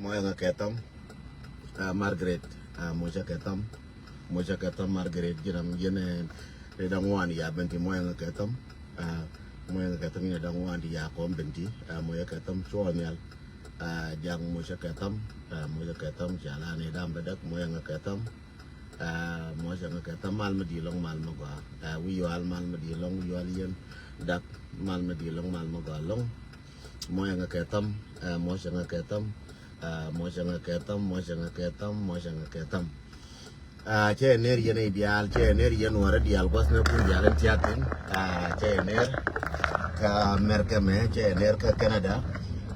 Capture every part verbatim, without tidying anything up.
Muɔ̱c ɛ ŋa Kɛtham, ah, Margaret, ah, muɔ̱c ɛ Kɛtham, muɔ̱c ɛ Kɛtham Margaret, ji̱n ram yɛn ɛ, ɛ da̱ŋ wan ya benti muɔ̱c ɛ ŋa Kɛtham, ah, muɔ̱c ɛ ŋa Kɛtham yɛn ɛ da̱ŋ wan ti ya kɔm benti, ah, muɔ̱c ɛ Kɛtham cuɔ nhial, ah, ja̱ŋ muɔ̱c ɛ Kɛtham, ah, muɔ̱c ɛ Kɛtham, ca la ni dam bɛ däk, muɔ̱c ɛ ŋa Kɛtham, ah, muɔ̱c ɛ ŋa Kɛtham, mal mi di̱i̱t lɔ̱ŋ, mal mi gɔaa, ah, wi̱i̱ yual, mal mi di̱i̱t lɔ̱ŋ, wi̱i̱ yual yɛn, dak, mal mi di̱i̱t lɔ̱ŋ, mal mi gɔaa lɔ̱ŋ. Muɔ̱c ɛ ŋa Kɛtham, ah, muɔ̱c ɛ ŋa Kɛtham, ah, muɔ̱c ɛ ŋa Kɛtham, muɔ̱c ɛ ŋa Kɛtham, muɔ̱c ɛ ŋa Kɛtham. Ah, cɛ ner yɛn i̱ diaal, cɛ ner yɛn wärä diaal gua̱th ni kun diaal in tiakin. Ah, cɛ ner kä America mɛ, cɛ ner kä Canada,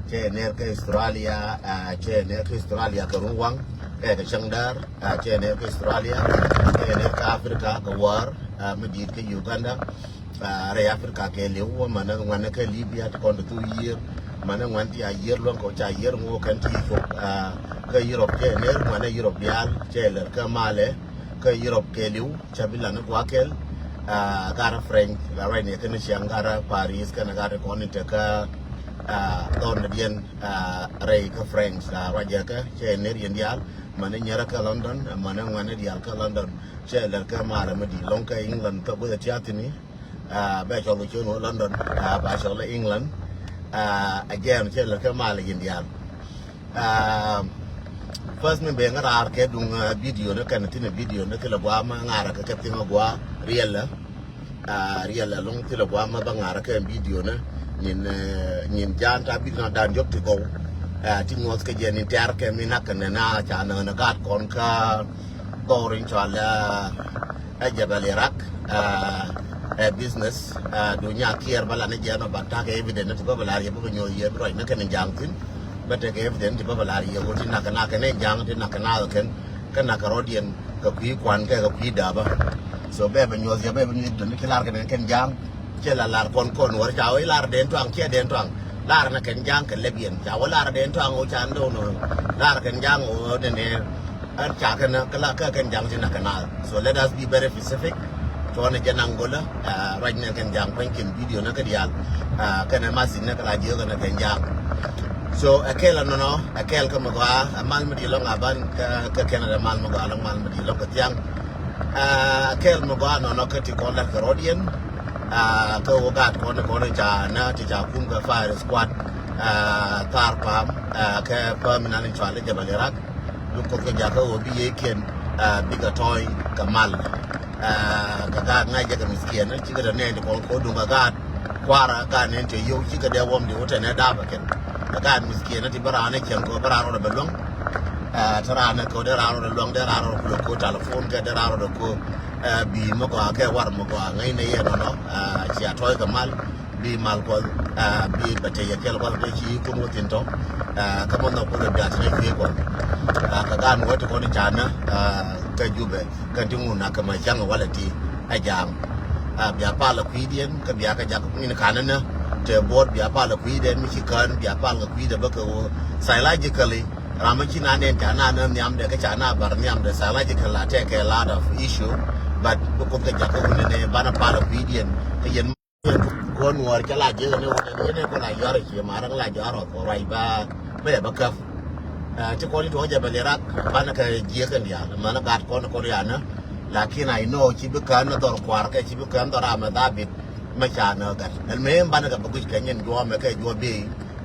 cɛ ner kä Australia, ah, cɛ ner kä Australia kä run waŋ, kɛ kɛ cäŋ däär, ah, cɛ ner kä Australia, cɛ ner kä Africa kä wäär, ah, mi di̱i̱t kä Uganda. Ah, rɛy Africa kɛɛliw, mänä ŋuanɛ kä Libya ti kɔn ti thuk yiër, mänä ŋuan ti a yiër luäŋ kɛ ca yiër ŋuɔ kɛn ti cop, ah, kä Europe kɛ ner ŋuanɛ Europe diaal, cɛ lɛr kä malɛ, kä Europe kɛɛliw, ca bi lan ni gua̱a̱ kɛl, ah, garɛ French, la ruac ni kɛn ciaŋ garɛ Paris, kɛn garɛ kɔn ni te kä, ah, dhɔr ni diɛn, ah, rɛy kä French, la ruac jɛ kä, cɛ ner yɛn diaal, mänä nyɛrɛ kä London, mänä ŋuanɛ diaal kä London, cɛ lɛr kä malɛ mi di lɔŋ kä England, kä guäth a tiathini, ah, bɛ cɔl kɛ ciön wä London, ah, ba cɔl England, ah, again, cɛ lɛ kɛ mal yin dial. Ah, first mi ben raar kɛ duŋ, ah, video ni kɛn thin video ni thilɛ gua ma ŋaar kɛ kɛ thin gua riɛl. Ah, riɛl lɔŋ thilɛ gua ma ba ŋaar kɛ video ni. Nyin, eh, nyin jan ta video na dan jok ti gɔw. Ah, ti ŋuɔth kɛ jɛ ni tɛr kɛ mi nak kɛ nɛ na ca nɛ na gat kɔn ka gɔw rin cɔal, ah, ɛ Jebel Iraq, ah, ɛ business, ah, du nya kiɛr bä la ni jɛ nɔ ba tak evidence ti bä bä lar yɛ bä bä nyuɔth yɛ bä rɔy ni kɛn jaŋ thin. Bä tek evidence ti bä bä lar yɛ wä ti nak nak kɛn jaŋ ti nak nak kɛn, kɛ nak kɛ rɔdiɛn kɛ kui̱ kuan kɛ kɛ kui̱ daba. So bɛ bä nyuɔth yɛ bɛ bä nyuɔth dun ki lar kɛn kɛn jaŋ. Cɛ la lar kɔn kɔn wär ca wä ilar den tuaŋ, cɛ den tuaŋ. Lar na kɛn jaŋ kɛ lɛp yɛn. Ca wä lar den tuaŋ wä ca ndon wä. Lar kɛn jaŋ wä ne ne. An ca kɛn kä la kä kɛn jaŋ ti na kɛn al. So let us be very specific. Tuɔn jɛ naŋ gola, ah, ruac nɛ kɛn jaŋ kuany kɛn video nɛ kä dial. Ah, kɛn ɛ masin nɛ kä la jiö kɛn kɛn jaŋ. So ɛ kɛl anɔnɔ, ɛ kɛl kä mɛ gɔaa, ɛ mal mɛ di lɔŋ aban kä, kä Canada mal mɛ gɔaa lɔŋ mal mɛ di lɔŋ kä thiaŋ. Ah, ɛ kɛl mɛ gɔaa nɔnɔ kä ti kɔn lat kɛ rɔdiɛn. Ah, kä wä gat kɔn kɔn ca na ti ca kum kä fire squad. Ah, thar pam, ah, kɛ pam inan in cual Jebel Iraq. Bi Kuoth kɛ jakä ɣöö bi yiëëkiɛn, ah, bikɛ tɔ̱ɔ̱ny kɛ mal. Ah, kɛ gaat ŋa̱c jɛ kɛ mithikiɛn, cikɛ te nɛɛni ti kɔn ko̱ duŋ kɛ gaat. Kua̱rä gaat nɛɛni te yio̱w, cikɛ dee wuɔ̱m di wä te nɛ daapä kɛn. Kɛ gaat mithikiɛn ti bä raan ɛ cieŋ kɛ bä raan rɔɔdɛ bɛ luäŋ. Ah, te raan ɛ kɛ dee raan rɔɔdɛ luäŋ, dee raan rɔɔdɛ kulɛ ko̱ telephone kɛ, dee raan rɔɔdɛ ko̱, ah, bi̱i̱ mi gɔaa kɛ war mi gɔaa ŋäcnɛ yɛ nɔnɔ, ah, cia tɔ̱ɔ̱c kɛ mal. Bi mal Kuɔth, ah, bi bɛ tɛy yɛ kɛl Kuɔth dee ci kun wä thin tɔ. Ah, kä mɔ nhɔk Kuoth bia thin a cuee Kuɔth. Ah, kä gan wä ti kɔn i̱ canä, ah, kä Jubɛ, kä ti ŋun a kä ma cäŋ walɛ ti a ja̱a̱ŋ. Ah, bia pal a kui̱diɛn, kä bia kä jak min kanä nä, te buɔt bia pal a kui̱diɛn mi ci kään, bia pal a kui̱dɛ bä kɛ wä psychologically. Ram mi ci na nɛn ca na nä nhiamdɛ, kä ca na bar nhiamdɛ, psychological a tɛkɛ a lot of issue, but bi Kuoth kɛ jak kä wä nɛnɛ banɛ pal a kui̱diɛn, kä yɛn Kuɔn Nuɔɔr cä la jiäk ni wä ni yɛn ɛ kɔn a yɔr i̱ cie maräŋ la jɔr ɔ kɔ ruac ba bɛ bä käp. Ɛ, ti kɔn i̱ tuɔɔk jɛ bɛ lirak banɛ kɛ jiäk kɛn diaal mänä gat kɔn kɔn rianä. Lakin I know ci bi kään ni dhɔr kuar kɛ ci bi kään dhɔr amɛ dhabit mɛ ca nä gat. Ɛn mëë banɛ kɛ bä guic kɛ nyin juɔmɛ kɛ juɔ bi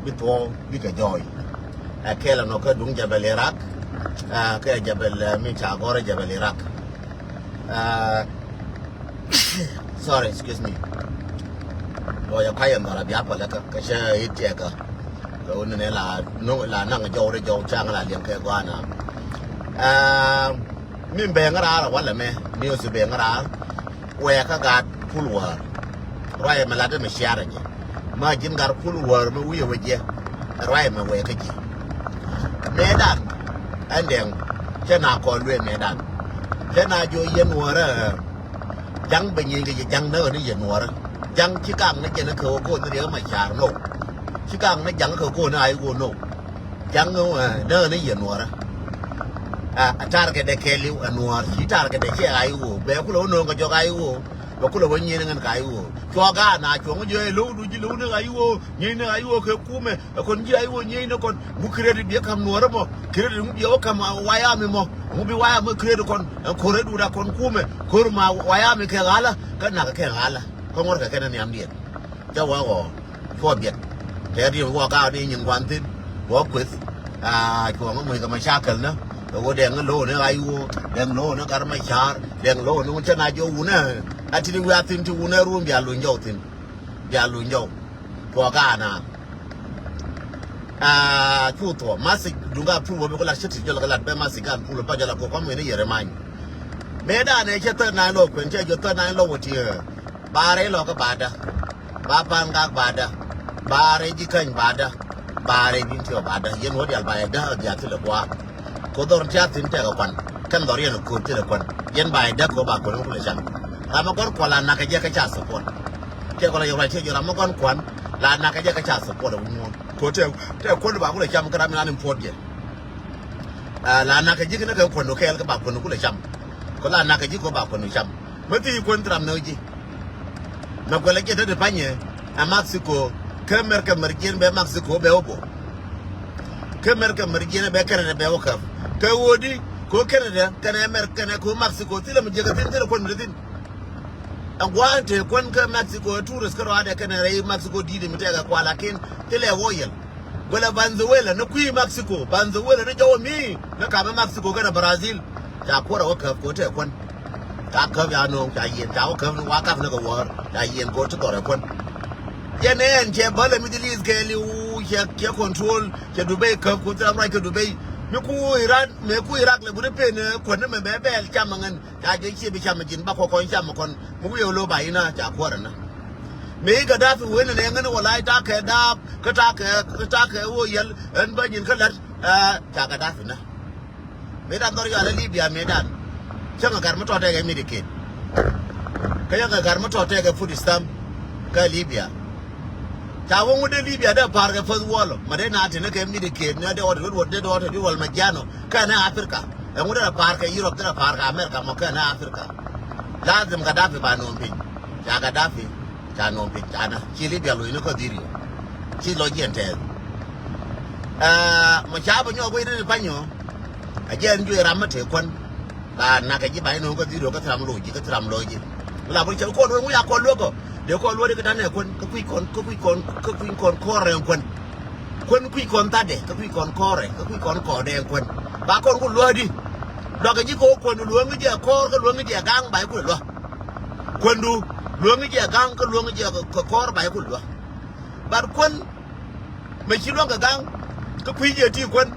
bi thuɔɔk bi kɛ jɔɔy. Ɛ kɛl ɛnɔ kɛ duŋ jɛ bɛ lirak. Ɛ, kɛ jɛ bɛ lɛ mi ca gɔr jɛ bɛ lirak. Ɛ, Sorry, excuse me. Lɔ ya kayɛ mara bia pala ka ka cɛ i̱ tiɛka. Ka wuni ni la nung la nang jɔw ri jɔw cang la liɛŋ kɛ gɔana. Ah, min bɛ ŋarar wala mɛ, news bɛ ŋarar. Wɛ ka gat pul war. Ruac ɛmɛ lat ɛmɛ ciaar ɛ jɛ. Ma ji̱n gat pul wäär mi wi̱i̱ wä jɛ. Ruac ɛmɛ wɛɛ kä ji̱. Mëëdan ɛn dɛŋ cɛ na kɔn luee mëëdan. Cɛ na jiɔ yɛn wäärä. Jaŋ bɛ nyieeny kɛ jɛ jaŋ näk ni yɛn wäärä. Jaŋ ci kaŋ ni jɛn kɛ wä go̱o̱n ni riɛk ma caar no. Ci kaŋ ni jaŋ kɛ go̱o̱n ni a i̱ go̱o̱n no. Jaŋ näk ni yɛn wäärä. A tarkɛ dɛ kɛɛliw ɛ nuäär ci tarkɛ dɛ cɛ a i̱ go̱o̱n bɛ kulɛ wä no̱o̱ŋ kɛ jɔk a i̱ go̱o̱n. Bɛ kulɛ wä nyieeny ŋän ka i̱ ɣöö cuɔk a na cuɔ̱ŋ jiɔ ɛ lo̱w du ji̱ lo̱w ni ka i̱ ɣöö nyieeny ni ka i̱ ɣöö kɛ kumɛ. Ɛ kɔn ji̱ a i̱ ɣöö nyieeny ni kɔn ŋu kiret biɛ ka̱m nuɔ̱ɔ̱rä mɔ kiret ŋu biɛ wä ka̱m wayami mɔ ŋu bi wayami kiret kɔn. Ɛ ko̱r ɛ duut a kɔn kumɛ ko̱r ma wayami kɛ ɣa̱lä. Kä nak kɛ ɣa̱lä kä ŋuɔ̱rkɛ kɛn ɛ nhiamdiɛn. Cä wä ɣɔɔ cuɔ biɛt. Tɛɛr yɛ wä ka̱a̱k ni nyin gua̱n thi̱n wä kueth. Aa cuɔ̱ŋ ŋä muc kɛ mɛ ca kɛl nä. Kɛ wä dɛŋ lo̱o̱n ni ɣa̱c wä dɛŋ lo̱o̱n ni gat mɛ ca̱a̱r dɛŋ lo̱o̱n ni wun cä na jɔw wunɛ. A ti ni wiaa thi̱n ti wunɛ ruun bia luny jɔw thi̱n. Bia luny jɔw. Cuɔ ka̱a̱k na. Aa cu thuɔ masik duŋ ka pul wä bi ku lat cä ti jɔl kɛ lat bɛ masik kan pul pa jɔl a kɔ kɔm wen ni yɛrɛ many. Mëë danɛ cɛ thäär na in lɔ kuɛn cɛ jɔ thäär na in lɔ wä ti. Ba rɛy lɔkä ba dä. Ba pa̱n gak ba dä. Ba rɛy ji̱ käny ba dä. Ba rɛy ji̱n tiɔp ba dä. Yɛn wä dial ba yɛ dä a dhiath thilɛ gua̱a̱k. Ko dhɔr tiath thi̱n tɛkɛ kuan. Kɛn dhɔr yɛn ko̱r thilɛ kuan. Yɛn ba yɛ dä ko ba kuan kulɛ cam. Ram mi gɔ̱r kuan la nakä jɛ kä ca support. Tɛkɛ kuan la yɛ ruac tɛkɛ jɔ ram mi gɔ̱r kuan la nakä jɛ kä ca support ɛ wun ŋuɔ̱n. Ko tɛk tɛk kuan ba kulɛ cam kä ram mi nan in puɔt jɛ. Aa la nakä ji̱ kä ni kɛ kuan du kɛɛl kä ba kuan kulɛ cam. Ko la nakä ji̱ ko ba kuan du cam. Mä thi kuän thram nööci. Mɛ kuɛlɛ jiɛ te ti panyɛ ɛ Mexico. Kä mɛrkɛ mɛr jiɛn bɛ Mexico bɛ wä bo. Kä mɛrkɛ mɛr jiɛn bɛ Canada bɛ wä käp. Kɛ ɣöödi ko Canada kɛnɛ mɛr kɛnɛ ko Mexico thilɛ mi jiɛkɛ thin thilɛ kuän mi ti thin. Ɛ gua̱a̱n te kuän kä Mexico ɛ tourist kä rɔadɛ kɛnɛ rɛy Mexico di̱i̱t mi tɛkɛ kual lakin thilɛ wä yɛl. Wala Venezuela ni kui̱ Mexico, Venezuela ni jɔwä mi ni kamɛ Mexico kɛnɛ Brazil. Ca kuɔrɛ wä käp ko̱ tɛ kuän. Ca käp ya no̱o̱ŋ ca yiɛn ca wä käp ni wa kap ni kɛ wäär ca yiɛn ko̱ ti dhɔrɛ kuän. Yɛn ɛn cɛ bäl ɛ Middle East kɛɛliw cɛ cɛ control cɛ Dubai käp ko̱ ti ram ruac kɛ Dubai. Mi ku Iran mɛ ku Iraq lɛ buni pen kuän ni mɛ bɛ bɛɛl cam ɛ ŋän. Ca jɛ ciɛ bi cam ji̱n ba kɔ kɔn cam kɔn mi wi̱i̱ lo ba inä ca kuɔrɛ nä. Mi Gaddafi wen nɛ ŋän wala takɛ daap kä takɛ kä takɛ wo yɛl ɛn ba nyin kä lät. Ca Gaddafi nä. Mi dan dhɔr yɔalɛ Libya mi dan cäŋ ɛ gar mi tɔt tɛkɛ mi di ken. Kä yäŋ ɛ gar mi tɔt tɛkɛ food stamp kä Libya. Ca wä ŋut dee Libya dee pa̱a̱r kɛ first world ma dee na tin kɛ mi di ken ni dee wɔt wut wut dee dee wɔt wut wal ma jiano. Kɛnɛ Africa. Ɛŋu derɛ pa̱a̱r kɛ Europe derɛ pa̱a̱r kɛ America mɔ kɛnɛ Africa. Lazim Gaddafi ba nööm piny. Ca Gaddafi ca nööm piny ca na ci Libya lo̱cni kä dhiri. Ci lɔc jiɛn tɛɛth. Mɔ ca bä nyɔk wec ri panyɔ. A jiɛn juɛ ram mä tëë kuän. La nakɛ ji̱ ba inööŋ kä dhiri kä thiram lo̱c ji̱ kä thiram lo̱c ji̱. Mi la bä cɛ kɔn wec ŋu ya kɔn luäk ɔ. Dee kɔn luäk ri kä danɛ kuän kä kui̱ kɔn kä kui̱ kɔn kä kui̱ kɔn kɔn rɛŋ kuän. Kuän kui̱ kɔn thadɛ kä kui̱ kɔn kɔrɛ kä kui̱ kɔn kɔdɛ kuän. Ba kɔn ku luädi. Luakä ji̱ kɛ wä kuändu luäŋi jɛ kɔr kä luäŋi jɛ gaŋ ba i̱ kulɛ luä. Kuändu luäŋi jɛ gaŋ kä luäŋi jɛ kɛ kɔr ba i̱ kulɛ luä. Bat kuän mɛ ci luäŋ kɛ gaŋ kä kui̱ jɛ ti kuän.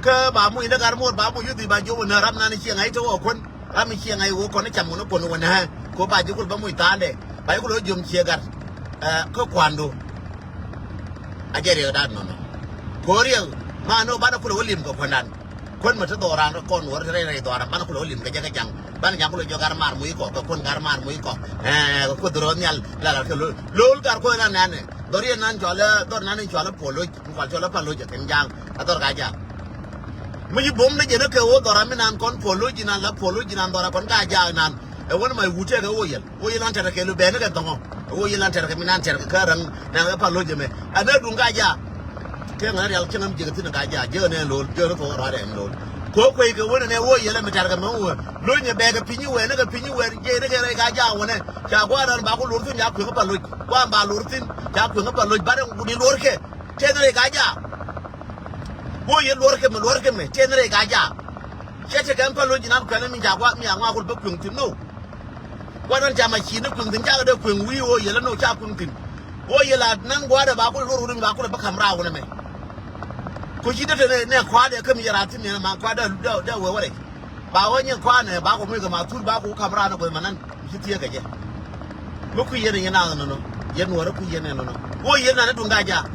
Kä ba muc ni gat muɔt ba muc yuthi ba jiök wä nä ram nan ciɛ ŋa̱c te wä kuän. Ram mi ciɛ ŋa̱c wä kɔn cam wä ni kuän wä nä. Ko ba ji̱ kul ba muc thaandɛ ba ji̱ kul wä jiöm ciɛ gat. Kä kuandu. A jɛ riɛk da̱a̱t nɔnɔ. Ko̱ riɛk ma ni wä banɛ kulɛ wä lim kɛ kuändan. Kuän mɛ ti dhɔran kɔn wä rɛy rɛy dhɔran banɛ kulɛ wä lim kɛ jɛ kɛ jaŋ. Banɛ jaŋ kulɛ jɔ gar maar muc kɔ kɛ kuän gar maar muc kɔ. Kɛ kuoth rɔ nhial la la kɛ lo̱l. Lo̱l gar kuoth nan nɛnɛ dhɔr yɛn nan cɔalɛ dhɔr nan in cɔalɛ puɔl loc in kual cɔalɛ pal loc kɛn jaŋ. A dhɔr ka jaŋ. Mi ci bom ni jɛ ni kɛ wä dhɔran mi nan kɔn puɔl loc in nan la puɔl loc in nan dhɔran kɔn ka jaŋ nan. Ɛ wän ma i̱ wut tɛkɛ wä yɛl. Wä yɛl an tɛrɛ kɛ lu bɛn kɛ dhɔŋɔ. Wä yɛl an tɛrɛ kɛ mi nan tɛrɛ kɛ kä räŋ nan kɛ pal lo̱c ɛmɛ. An ɛ duŋ ka ja. Kɛ ŋän rial cäŋ am jiɛk thi̱n ka ja. Jiɛk nɛ lo̱l jiɛk ni thok rɔadɛ ni lo̱l. Ko kuec kɛ wän nɛ wä yɛl ɛmɛ tɛrɛ kɛ mɛ wä. Lo̱c nɛ bɛɛ kɛ piny i̱ wɛn ni kɛ piny i̱ wɛn jiɛk ni kɛ rɛy ka ja wänɛ. Ca gua̱a̱r an ba ku luɔr thi̱n ca kueŋ kɛ pal lo̱c. Gua̱a̱r ba luɔr thi̱n ca kueŋ kɛ pal lo̱c bat ɛn ku di luɔr kɛ. Tɛn rɛy ka ja. Wä yɛl luɔr kɛ mɛ luɔr kɛ mɛ tɛn rɛy ka ja. Cɛ tekɛ ɛn pal lo̱c inan kuɛn mi ca gua̱a̱r mi a ŋɔak wä bä kueŋ thi̱n no. Kuan an ca ma ci ni kuiŋ thi̱n cakɛ dee kuiŋ wi̱i̱ ɣöö yɛlɛ ni wä ca kuiŋ thi̱n. Ɣöö yɛlɛ a nan gua̱a̱dɛ ba kulɛ luɔr wun mi ba kulɛ bä ka̱m raawun ɛmɛ. Ku ci dee te nɛ kua̱a̱dɛ kä mi yɛ raar thi̱n ni ɛn ma kua̱a̱dɛ dee wee wä rɛc. Ba wä nyin kua̱a̱nɛ ba ku muc kɛ ma thur ba ku ka̱m raawun ɛ kueth ma nan mi ci thieekä jɛ. Mi kui̱ yɛn ɛ yɛn naath nɔnɔ. Yɛn Nuäärä kui̱ yɛn ɛnɔnɔ. Wä yɛn nanɛ duŋ Gaa-jaak.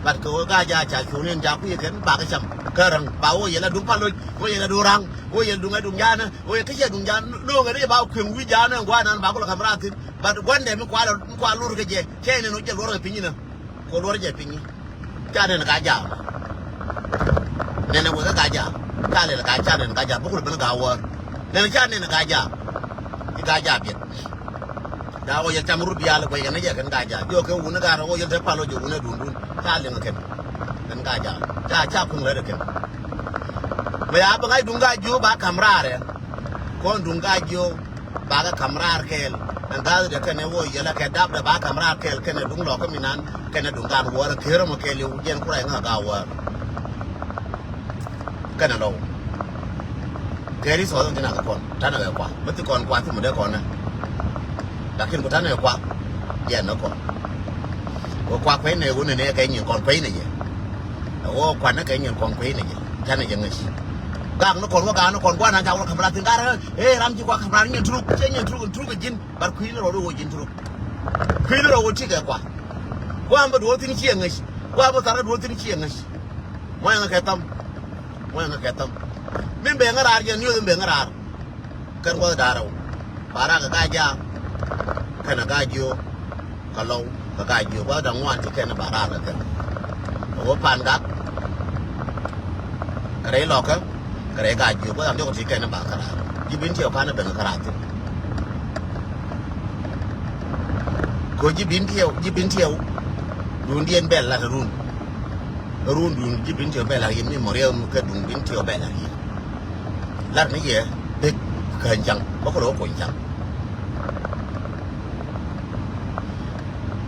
But kɛ wä Gaa-jaak ca cuɔ̱ŋ ni ɛn ca kui̱ kɛn bakɛ cam. Kä Raŋ ba wä yɛn la duŋ Paloc, wä yɛn la duŋ Raŋ, wä yɛn duŋ ɛ duŋ Jaanɛ, wä yɛn kä cɛ duŋ Jaanɛ. No̱o̱ŋɛ ni ba kueŋ wi̱i̱ Jaanɛ ɛn gua̱a̱r nan ba kulɛ ka̱m raar thi̱n. But gua̱n dɛm mi kualɛ, mi kual lur kɛ jɛ. Cɛ nɛn wä jɛ luɔr kɛ piny inɔ. Kɛ luɔr jɛ piny. Ca nɛn Gaa-jaak. Nɛn wek Gaa-jaak. Ca lɛl Gaa, ca nɛn Gaa-jaak. Bukul ben Gaa wäär. Nɛn ca nɛn Gaa-jaak. I̱ Gaa-jaak biɛt. Ca wä yɛl cam rut bial guɛc kɛn jɛ kɛn Gaa-jaak. Jɔ kɛ wun Gaa rɔ wä yɛl te Paloc jɛ wun ɛ duun duun. Ca liŋ kɛn. Kɛn Gaa-jaak. Ca, ca kuŋ lɛ kɛn. Mɛ ya bä ŋa̱c duŋ Gaa-jiök ba ka̱m raar ɛ. Kɔn duŋ Gaa-jiök. Bakɛ ka̱m raar kɛɛl. Ɛn ga̱a̱th dee kɛnɛ wä yɛlɛ kɛ dapdɛ ba ka̱m raar kɛɛl kɛnɛ duŋ lɔkä mi nan kɛnɛ duŋ Gaa wäär kɛɛr mɔ kɛɛl i̱ wä jɛn ku rɛy ŋä Gaa wäär. Kɛnɛ lɔw. Kɛɛr i̱ sɔɔth in ti nak kɛ kɔn tanɛ kɛ kua mi thi kɔn kua thi mɔ dee kɔn nɛ. Lakin ku tanɛ kɛ kua jɛn nɛ kɔn. Kɛ kua kuɛy nɛ wä nɛ nɛ kɛ nyin kɔn kuɛy nɛ jɛ. Ɛ wä kuanɛ kɛ nyin kɔn kuɛy nɛ jɛ. Canɛ jɛ ŋäc. Gak ni kɔn wä gak ni kɔn guanan ca wä ka̱m raar thi̱n gar. Ee ram ci kua ka̱m raar nyin turuk cɛ nyin turuk in turuk in ji̱n. Bar kui̱ ni rɔ wä ji̱n turuk. Kui̱ ni rɔ wä ti kɛ kua. Guam bä duɔ̱ɔ̱r thi̱n ciɛ ŋäc. Guam bä thar kɛ duɔ̱ɔ̱r thi̱n ciɛ ŋäc. Muɔ̱c ŋä kɛ thäm. Muɔ̱c ŋä kɛ thäm. Min bɛ ŋä raar jɛ niöth in bɛ ŋä raar. Kɛn gua̱th da̱rɛ wä. Ba raar kɛ Gaa-jaak. Kɛnɛ Gaa-jiök. Kä lɔw kä Gaa-jiök gua̱th da̱ŋ ŋuan ti kɛn ba raar kɛ kɛn. Kɛ wä Pangak. Kɛ rɛy lɔkä kɛ rɛy Gaa-jiök gua̱th da̱ŋ diɔk ti kɛn ba kɛ raar. Ji̱ Bentiu ka̱n ben kɛ raar thi̱n. Kɛ ji̱ Bentiu, ji̱ Bentiu. Duundiɛn bɛl lat run. Run duun ji̱ Bentiu bɛl lat yɛ mi mɔ riɛw mi kä duun Bentiu bɛl lat yɛ. Lat ni yɛ pek kä ja̱ŋ bä kɛ lɔ kony ja̱ŋ.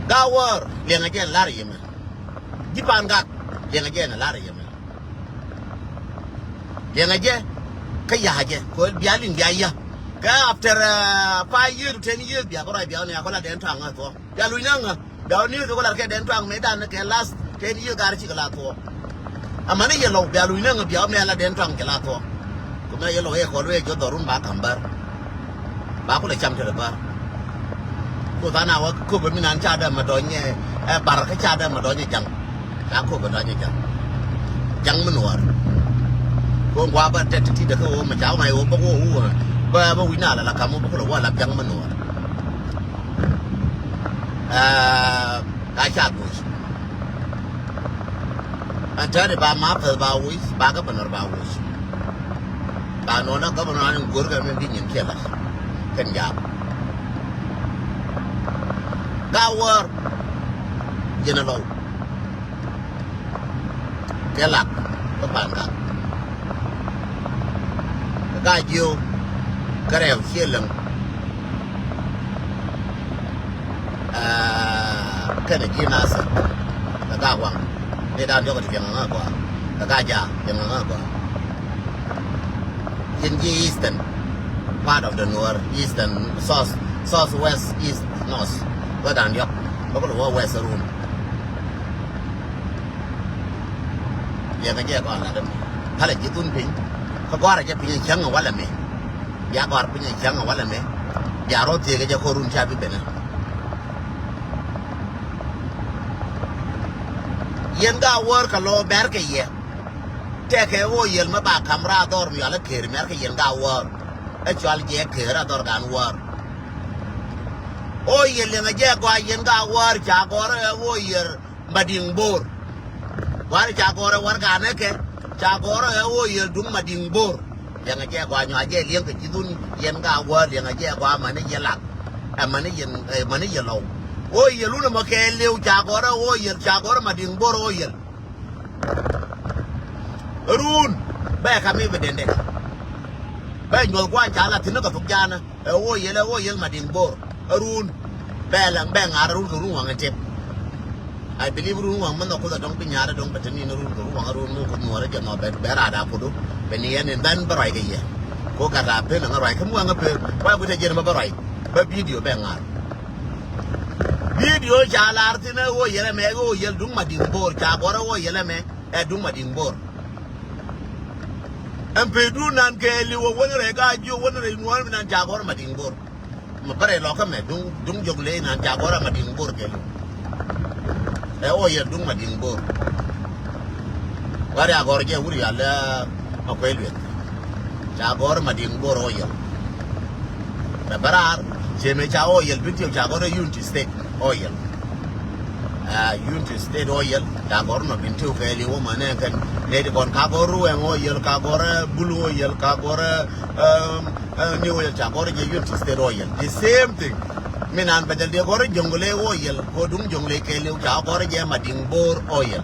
Gaa wäär liɛŋɛ jɛ lar yɛ mɛ. Ji̱ Pangak liɛŋɛ jɛ ni lar yɛ mɛ. Liɛŋɛ jɛ kä ya̱a̱ jɛ kɛ bia liŋ bia ya̱. Kɛ after, uh, five years to ten years bia bä rɔy bia ni a kɔ la dɛn ta̱a̱ŋ a thuɔ̱k bia luny na ŋä. Bia wä ni̱i̱k kɛ kɔ lar kɛ dɛn tuaŋ mëë dan kɛ last ten years gar cikɛ la thuɔ̱k. Amäni yɛ lɔw bia luny näŋ bia wä mɛ la dɛn tuaŋ cɛ la thuɔ̱k. Kɛ mɛ yɛ lɔw yɛ kɔl wee jɔ dhɔrun ba ka̱m bär. Ba kulɛ cam te lɛ bär. Kuoth an a wä köpɛ mi nan ca däm mɛ dɔny ɛ bar kä ca däm mɛ dɔny ɛ ja̱ŋ. Ca köpɛ dɔny ɛ ja̱ŋ. Ja̱ŋ mi nuɔɔr. Kɛ ɣöö gua̱a̱ bä tɛt ti ti dɛ kä ɣöö mɛ ca wä ŋa̱c ɣöö bä wä wä bä bä wi̱c na la la ka̱m wä bä kulɛ wä la ja̱ŋ mi nuɔɔr. Ɛɛ, ka ca goc. Ɛn tääri ba ma pɛth ba woc, ba governor ba woc. Ba nɔnɔ governor ni go̱r kɛ mi bi nyin kiɛ la̱t kɛn jaak. Gaa wäär yɛn a lɔw. Kɛ lak kä Pangak. Kɛ Gaa Jiök kä rɛw ciɛ läŋ. Aa, kɛnɛ ji̱ Nasir kɛ Gaa Waŋ. Ni dan diɔk ti jiɛŋ ŋa gɔaa kɛ Gaa Jaak jiɛŋ ŋa gɔaa. Ji̱n ji̱ Eastern part of the Nuer, Eastern, South, South West, East, North. Bä dan diɔk bä kulɛ wä West Run. Liɛŋɛ jɛ kɔn lat ɛmɔ. Palɛ ji̱ thun piny. Kä gɔ̱a̱rɛ jɛ piny cäŋ ɛ walɛ mɛ. Bia gɔ̱a̱r piny cäŋ ɛ walɛ mɛ. Bia rɔ thiekɛ jɛ kɔr run ca bi benɛ. Yɛn Gaa Wäär kɛ lɔ bɛr kɛ yɛ. Tɛkɛ ɣöö yɛl mɛ ba ka̱m raar dhɔr mi yɔal ɛ Kër mɛr kɛ yɛn Gaa Wäär. Ɛ cɔal jɛ Kër a dhɔr Gaa Wäär. Ɣöö yɛl liɛŋɛ jɛ gɔaa yɛn Gaa Wäär ca gɔ̱r ɛ ɣöö yɛl Madiŋ Bo̱o̱r. Wari ca gɔrɛ warɛganɛ kɛ, ca gɔrɛ ɛ ɣöö yɛl duŋ Madiŋ Bo̱o̱r. Liɛŋɛ jɛ gɔaa nyɔaa jɛ liɛŋ kɛ ji̱ dhun yɛn Gaa Wäär liɛŋɛ jɛ gɔaa mani yɛ lak. Ɛ mani yɛn, ɛ mani yɛ lɔw. Ɣöö yɛl wun ɛmɔ kɛɛliw ca gɔrɛ ɣöö yɛl, ca gɔrɛ Madiŋ Bo̱o̱r ɣöö yɛl. Run bɛ ka mi bi dendɛ. Bɛ nyuɔth gua̱a̱n ca la thi̱n ni kɛ thok jaanä. Ɛ ɣöö yɛl, ɛ ɣöö yɛl Madiŋ Bo̱o̱r. Ɛ run. Bɛ laŋ, bɛ ŋa̱r ɛ run kɛ run waŋ ɛ tep. I believe run waŋ mi nhɔk Kuoth ɛ dɔ̱ŋ bi nya̱a̱r ɛ dɔ̱ŋ bɛ te ni̱n ɛ run kɛ run waŋ ɛ run mi Kuoth nuɔɔr ɛ jɛ nhɔk bɛ, bɛ raada Kuoth. Bɛ ni ɛn in dhɛn bä ruac kɛ yɛ. Ko gat a pen ɛ ŋä ruac kä mi waŋ ɛ pen. Wa gui̱t ɛ jiɛn bä bä ruac. Bä video bɛ ŋa̱r. Video ca lar thi̱n ɛ ɣöö yɛl ɛmɛ, ɛ ɣöö yɛl duŋ Madiŋ Bo̱o̱r. Ca gɔ̱r ɛ ɣöö yɛl ɛmɛ, ɛ duŋ Madiŋ Bo̱o̱r. Ɛn pey duun nan kɛɛliw ɛ wän rɛy Gaa Jiök wän rɛy nuɔ̱ɔ̱r mi nan ca gɔ̱r Madiŋ Bo̱o̱r. Mɛ bärɛ lɔkä mɛ duŋ, duŋ Jɔŋlei nan ca gɔ̱rä Madiŋ Bor kɛɛliw. Ɛ Oyɛl duŋ Madiŋ Bor. Wari a gɔ̱rä jɛ wuri yalɛ Makuei Lueth. Ca gɔ̱rä Madiŋ Bor Oyɛl. Mɛ bäraar cɛ mɛ ca Oyɛl Bentiu ca gɔ̱rä Unity State Oyɛl. Ɛ Unity State Oyɛl ca gɔ̱rä nɔ Bentiu kɛɛliw wä mɛ nɛ kɛn nɛ ti kɔn ka gɔ̱rä Ruwɛŋ Oyɛl ka gɔ̱rä Bul Oyɛl ka gɔ̱rä, um, Ɛ, ni Oyɛl ca gɔ̱rä jɛ Unity State Oyɛl. The same thing. Mi nan bɛ dhɛl diɛ gɔ̱rä Jɔŋlei Oyɛl kɛ duŋ Jɔŋlei kɛɛliw ca gɔ̱rä jɛ Madiŋ Bor Oyɛl.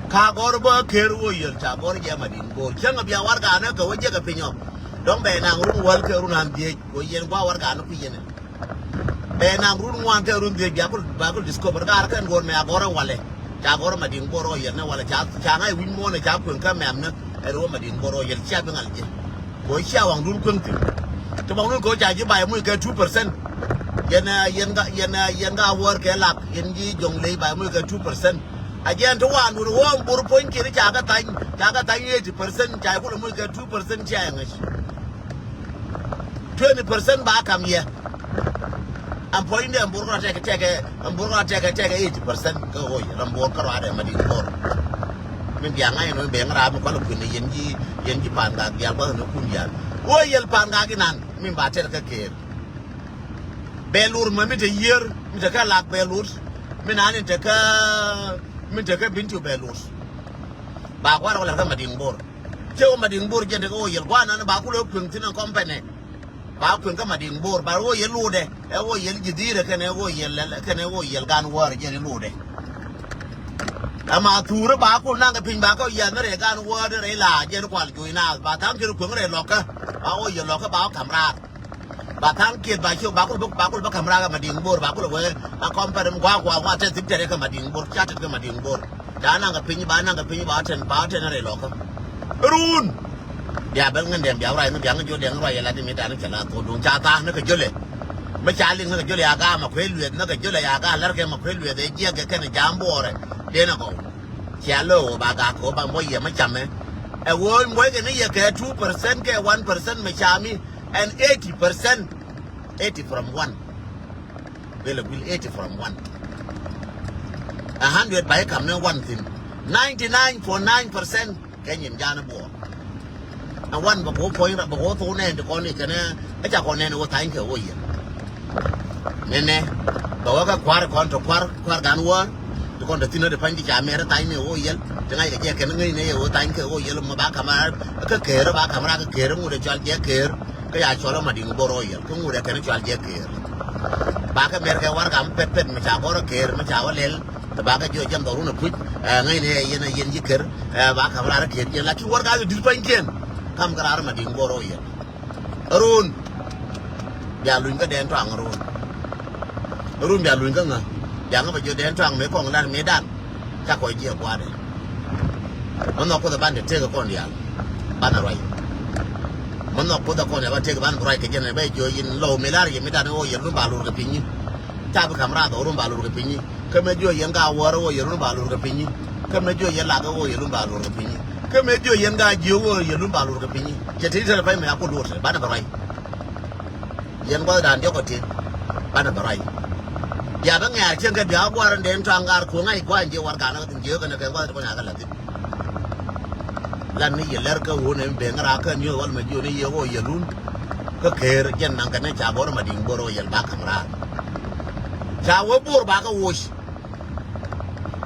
Ka gɔ̱rä bä Kɛɛr Oyɛl ca gɔ̱rä jɛ Madiŋ Bor. Cäŋ bia warɛganɛ kɛ wä jɛ kɛ piny ɔ. Dɔ̱ŋ bɛ naŋ run wäl kɛ run an dhiec kɛ yɛn gua warɛganɛ kui̱ yɛn. Bɛ naŋ run ŋuan kɛ run dhiec bia kul, bia kul discover gar kɛn gɔ̱r mɛ a gɔ̱rä walɛ. Ca gɔ̱rä Madiŋ Bor Oyɛl ni walɛ ca, ca ŋa̱c wi̱c muɔ̱ɔ̱n ca kueŋ kä mɛmni. Ɛ ri wä Madiŋ Bor Oyɛl cia bi ŋal jɛ. Kɛ cia waŋdun kueŋ thi̱n. Ti waŋdun kɛ ca ji̱ bay muc kɛ two percent. Yɛn, ɛ, yɛn ga, yɛn, ɛ, yɛn ga wäär kɛ lak, yɛn ji̱ Jɔŋlei bay muc kɛ two percent. A jɛn ti waŋdun wä Bor puɔ̱ny kiɛn ca kɛ thany, ca kɛ thany eighty percent, ca kulɛ muc kɛ two percent cia yɛ ŋäc. Twenty percent ba kam yɛ. Ɛn puɔ̱nydɛ ɛn Bor kɔn a tɛkɛ, tɛkɛ, ɛn Bor kɔn a tɛkɛ, tɛkɛ eighty percent kä Oyɛl, ɛn Bor kä ruaadɛ Madiŋ Bor. Min bia ŋa̱c ɛn ɣöö ben ram mi kualɛ kui̱n yɛn ji̱, yɛn ji̱ Pangak diaal gua̱th ni kun diaal. Oyɛl Pangak inan min ba tɛr kä Kɛɛr. Bɛ lur mɛ mi te yiër, mi te kä lak bɛ lur. Mi nan in te kä, mi te kä Bentiu bɛ lur. Ba kua̱r kɔ lɛr kä Madiŋ Bor. Cɛ wä Madiŋ Bor jɛn te kä Oyɛl gua̱n nan ba kulɛ kueŋ thi̱n ɛn company. Ba kueŋ kä Madiŋ Bor ba Oyɛl lutdɛ. Ɛ Oyɛl ji̱ dhi̱i̱rɛ kɛnɛ Oyɛl lɛl kɛnɛ Oyɛl gan wäär jɛn lutdɛ. Ɛma thuurä ba kul naŋ kɛ piny ba kɛ Oyɛl ni rɛy gan wäär rɛy la jɛn kual juɔ̱c naath ba tha̱a̱ŋ kiɛn kueŋ rɛy lɔkä. Ba Oyɛl lɔkä ba wä ka̱m raar. Ba tha̱a̱ŋ kiɛt ba ciök ba kul bä, ba kul bä ka̱m raar kɛ Madiŋ Bor ba kul wee a kɔm pɛr mi gua̱a̱k gua̱a̱k gua̱a̱k tɛth thi̱n tɛt kɛ Madiŋ Bor ca tɛt kɛ Madiŋ Bor. Ca naŋ kɛ piny ba naŋ kɛ piny ba wä tɛn ba wä tɛn rɛy lɔkä. Run. Bia ben ŋän dɛm bia wä ruac ŋän bia ŋän jiɔ dɛŋ ruac yɛ lat mi dan cɛ la thok duŋ ca tha̱a̱ŋ ni kɛ jölɛ. Mi ca liŋ ni kɛ jölɛ ya ga̱a̱ Makuei Lueth ni kɛ jölɛ ya ga̱a̱ lär kɛ Makuei Lueth ɛ jiɛk kɛ kɛn jam buɔɔrɛ. Dee na gɔw. Cia lo̱o̱ ba gak kɛ wä ba muɔc yɛ mi camɛ. Ɛ wee muɔc kɛ ni yɛ kɛ two percent kɛ one percent mi cami. Ɛn eighty percent. Eighty from one. Bel a guil eighty from one. A hundred ba i̱ kam ni one thi̱n. Ninety nine point nine percent kɛ nyin ja̱a̱n buɔɔr. A one bɛ kɛ wä puɔ̱ny rɔ bɛ kɛ wä thok nɛn ti kɔn i̱ kɛnɛ. Ɛ ca kɔn nɛn wä tha̱a̱ny kɛ wä yɛn. Nɛnɛ bɛ wä kɛ kua̱r kɔn tɔ kua̱r kua̱r gan wäär. Ti kɔn tɔ thi̱n ɔ ti pa̱ny ti ca mɛr tha̱a̱ny ni wä yɛl. Ti ŋa̱c kɛ jɛ kɛn ŋäcnɛ yɛ wä tha̱a̱ny kɛ wä yɛl mɔ ba ka̱m raar kä Kɛɛr ba ka̱m raar kä Kɛɛr ŋut ɛ cɔal jɛ Kɛɛr. Kä ya cɔl ɛ Madiŋ Bor Oyɛl kä ŋut ɛ kɛn cɔal jɛ Kɛɛr. Ba kɛ mɛr kɛ warɛga mi pɛt pɛt mi ca gɔr ɛ Kɛɛr mi ca wä lɛl. Ba kɛ jiɔ jɛm dhɔrun ɛ puc ɛ ŋäcnɛ yɛn ɛ yɛn ji̱ Kɛɛr. Ɛ ba ka̱m raar ɛ Kɛɛr jɛn lakin warɛga ti di̱t pa̱nykiɛn. Ka̱m kɛ raar ɛ Madiŋ Bor Oyɛl. Run. Bia luny kä dɛn tɔaŋ run. Run bia luny kä ŋä. Bia ŋä bɛ jiɔ dɛn tɔaŋ mëë kɔŋ lar mëë dan. Ca kɔc jiɛ gua̱a̱dɛ. Mɛ nhɔk Kuoth ɛ ban te tëëk ɛ kɔn diaal. Banɛ ruac. Mɛ nhɔk Kuoth ɛ kɔn diaal ban tëëk ban bi ruac kɛ jɛn ɛ bɛ jiɔ yin lɔw mëë lar yɛ mëë dan ɛ ɣöö yɛ lun ba lur kɛ piny nyin. Ca bi ka̱m rath ɛ ɣöö lun ba lur kɛ piny nyin. Kä mëë jiɔ yɛn ka wäär ɛ ɣöö yɛ lun ba lur kɛ piny nyin. Kä mëë jiɔ yɛn lak ɛ ɣöö yɛ lun ba lur kɛ piny nyin. Kä mëë jiɔ yɛn ka jiök ɣöö yɛ lun ba lur kɛ piny nyin. Cɛ te i̱ te rɛ pay mëë a ku luɔt banɛ bɛ ruac. Yɛn gua̱thdan diɔ̱k ɔ ti banɛ bɛ ruac. Bia bä ŋɛ̈r cieŋ kɛ bia gua̱r in den tɔaŋ ŋa̱r kuɔ̱ŋ a i̱ gua̱n jiɛ warɛganä kɛ thi̱n jiɛ kɛn kɛ gua̱th ti kɔn a kɛ la̱th thi̱n. Lan ni yɛ lɛr kä wun in ben ŋära kä ni wal mɛ jiɔ ni yɛ wä yɛ lun. Kä Kɛɛr jɛn naŋ kɛ ni ca bɔr Madiŋ Bor wä yɛl ba ka̱m raar. Ca wä Bor ba kɛ woc.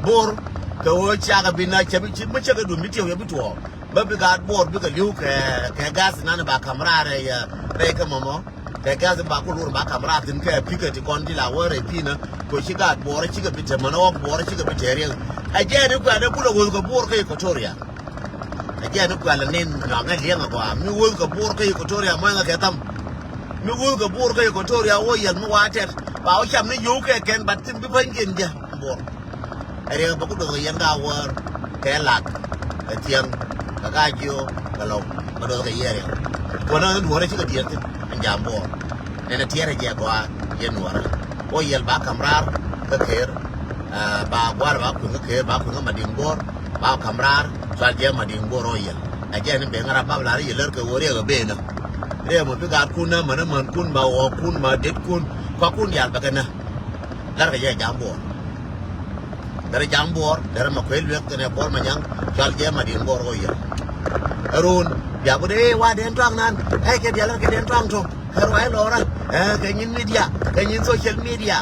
Bor kɛ wä ciakɛ bi na cɛ bi ci mi cɛ kɛ dun bi tiɛw yɛ bi tuɔɔk. Bä bi gaat Bor bikɛ li̱w kɛ, kɛ gas nan ba ka̱m raar rɛy, rɛy kä mɔmɔ. Kɛ gas ba ku lur ba ka̱m raar thi̱n kɛ pikɛ ti kɔn ti la wä rɛy pi̱nä. Kɛ ci gaat Bor cikɛ bi te mänä ɣɔk Bor cikɛ bi te riɛk. Ɛ jɛɛn i̱ kuɛn i̱ kulɛ wöth kɛ Bor kä Equatoria. Ɛ jɛɛn i̱ kuɛn lɛ nin nɔaŋɛ liɛŋɛ gɔaa mi wöth kɛ Bor kä Equatoria muɔ̱ŋɛ kɛ tham. Mi wöth kɛ Bor kä Equatoria wä yɛl mi wa tɛt ba wä cam ni yio̱w kɛ kɛn bat thi̱n bi pa̱nykiɛn jɛ Bor. Ɛ riɛk bä ku do̱th kɛ yɛn ka wäär kɛ lak kɛ thiäŋ kɛ ka jiö kɛ lɔw kɛ do̱th kɛ yɛn riɛk. Kuɔnä ni duɔ̱ɔ̱rä cikɛ diɛɛr thi̱n ɛn jam Bor. Ɛn ɛ tiɛɛrɛ jɛ gɔaa yɛn nuɔrä. Wä yɛl ba ka̱m raar kä Kɛɛr. Ba gua̱r ba kueŋ kä Kɛɛr ba kueŋ kä Madiŋ Bor ba ka̱m raar cual jɛ Madiŋ Bor wä yɛl. Ɛ jɛ ni ben ŋa̱r a bap lar yɛ lär kɛ wä riɛk ɛ benä. Rɛɛ mɔ bi gaatkun nä mänä mänkun ma ɣɔɔkkun ma detkun. Kɔakun diaal bɛ kɛ nä. Larkɛ jɛ jam buɔɔr. Derɛ jam buɔɔr derɛ ma kuec luek kɛnɛ buɔɔr ma nyaŋ. Cual jɛ ma diŋ buɔɔr ɣɔɔ yɛ. Ɛ run bia bi dee wa den tuaŋ nan. Ɛ kɛ diaal kɛ den tuaŋ tɔ. Kɛ ruac lɔra. Ɛ kɛ nyin media kɛ nyin social media.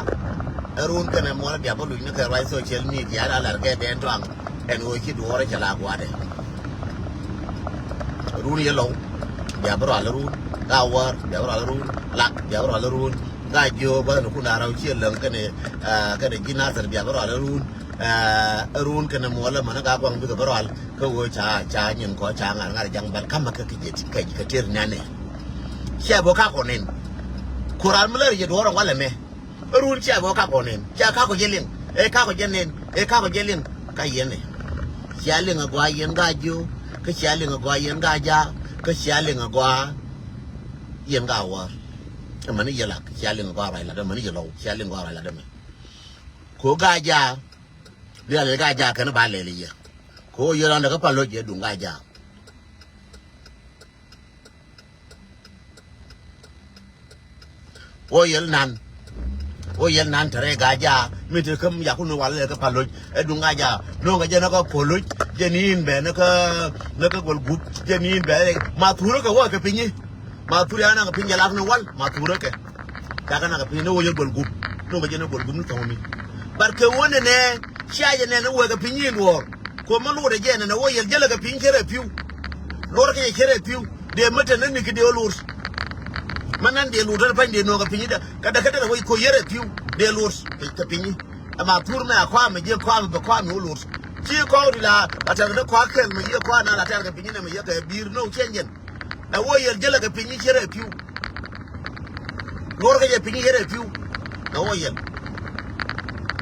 Ɛ run kɛnɛ muɔl bia bi luc ni kɛ ruac social media la lar kɛ den tuaŋ. Ɛn ɣöö ci duɔɔrä cɛ la gua̱dɛ. Run yɛ lɔw bia bi rual run. Ka wäär bia bi rual run. Lak bia bi rual run. Ka jiö bä ni kun a raw ciɛ läŋ kɛnɛ, ah, kɛnɛ ji̱ Nathir bia bi rual run. Ah, run kɛnɛ muɔlä mänä ka guaŋ bikɛ bi rual. Kä ɣöö ca, ca nyin kɔ ca ŋa̱r ŋa̱r jaŋ bɛl kamä kä kɛ jiɛ ti kɛ, kɛ tier nɛnɛ. Ciɛ bä ka kɔ nen. Kural mi lär yɛ duɔɔrä walɛ mɛ. Run cia bä kakɔ nen cia kakɔ jɛ liŋ. Ɛ kakɔ jɛ nen ɛ kakɔ jɛ liŋ. Ka yɛn ɛ cia liŋ a gɔaa yɛn gaa jiö. Kä cia liŋ a gɔaa yɛn gaa jaa. Kä cia liŋ a gɔaa yɛn gaa wäär. Ɛ mäni yɛ lak cia liŋ a gɔaa ruac lat ɛ mäni yɛ lɔw cia liŋ a gɔaa ruac lat ɛ mɛ. Ko gaa jaa. Lial ɛ gaa jaa kɛn ba lɛl yɛ. Ko yɛ lɔndɛ kä pal loc yɛ duŋ gaa jaa. Wä yɛl nan. Wä yɛl nan te rɛy gaa jaa mi te kä mi yakun wal lɛ kä pal loc. Ɛ duŋ gaa jaa no̱o̱ŋ kɛ jɛ ni kä pol loc. Jɛ ni in bɛ ni kä, ni kä gol gup. Jɛ ni in bɛ rɛy ma thurä kɛ wä kɛ pinyi. Ma thurä ya na kɛ pinyi jɛ lak ni wal ma thurä kɛ. Cakɛ na kɛ pinyi ni wä yɛl gol gup. No̱o̱ŋ kɛ jɛ ni gol gup ni thɔŋ mi. But kɛ wä nɛnɛ cia jɛ nɛn ni wä kɛ pinyi in duɔɔr. Kuɔmä luɔtdɛ jɛ nɛnɛ wä yɛl jälɛ kɛ piny cɛ rɛ pi̱w. Luɔr kɛ cɛ rɛ pi̱w dee mä tɛn ni ki dee wä luɔr. Mä nan dee luɔr tɛn pa̱ny dee nuɔ̱ɔ̱k kɛ piny dɛ kɛ dɛ kä dee wä ko̱ yɛ rɛ pi̱w dee luɔr kɛ piny. Ɛma thur mɛ a kɔamɛ jiɛ kɔamɛ bɛ kɔamɛ wä luɔr. Ci kɔw di la a tɛr kɛ dee kɔa kɛl mɛ yiɛ kɔa na la tɛr kɛ piny nɛ mɛ yɛ kɛ bi̱i̱r no̱o̱k cɛ jɛn. Ɛ wä yɛl jälɛ kɛ piny cɛ rɛ pi̱w. Luɔr kɛ jɛ piny cɛ rɛ pi̱w. Ɛ wä yɛl.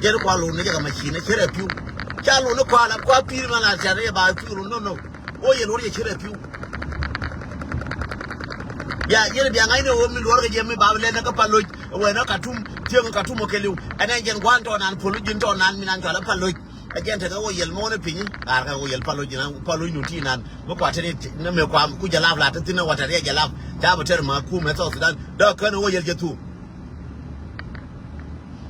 Jɛn kua lun ni jɛ kɛ macin cɛ rɛ pi̱w. Ca lun ni kua la kua pi̱i̱r ma la tɛr yɛ ba pi̱w lun no no. Wä yɛl luɔr jɛ cɛ rɛ pi̱w. Bia yɛn bia ŋa̱cni wä mi luɔr kɛ jɛ mi ba lɛn ni kä pal loc. Wɛ ni Katum tiɛŋ Katum wä kɛ li̱w. Ɛn ɛ jɛn gua̱n tɔɔnan pol ji̱n tɔɔnan mi nan cɔal ɛ pal loc. Ɛ jɛn tekɛ wä yɛl muɔ̱ɔ̱n ɛ piny. Ɣaar kɛ wä yɛl pal loc ji̱n pal loc nu ti nan. Mi kua te ni mi kua ku jɛ lap la te thi̱n ɛ wä tɛr yɛ jɛ lap. Ca bi tɛr ma kum ɛ South Sudan. Dee kän wä yɛl jɛ thu.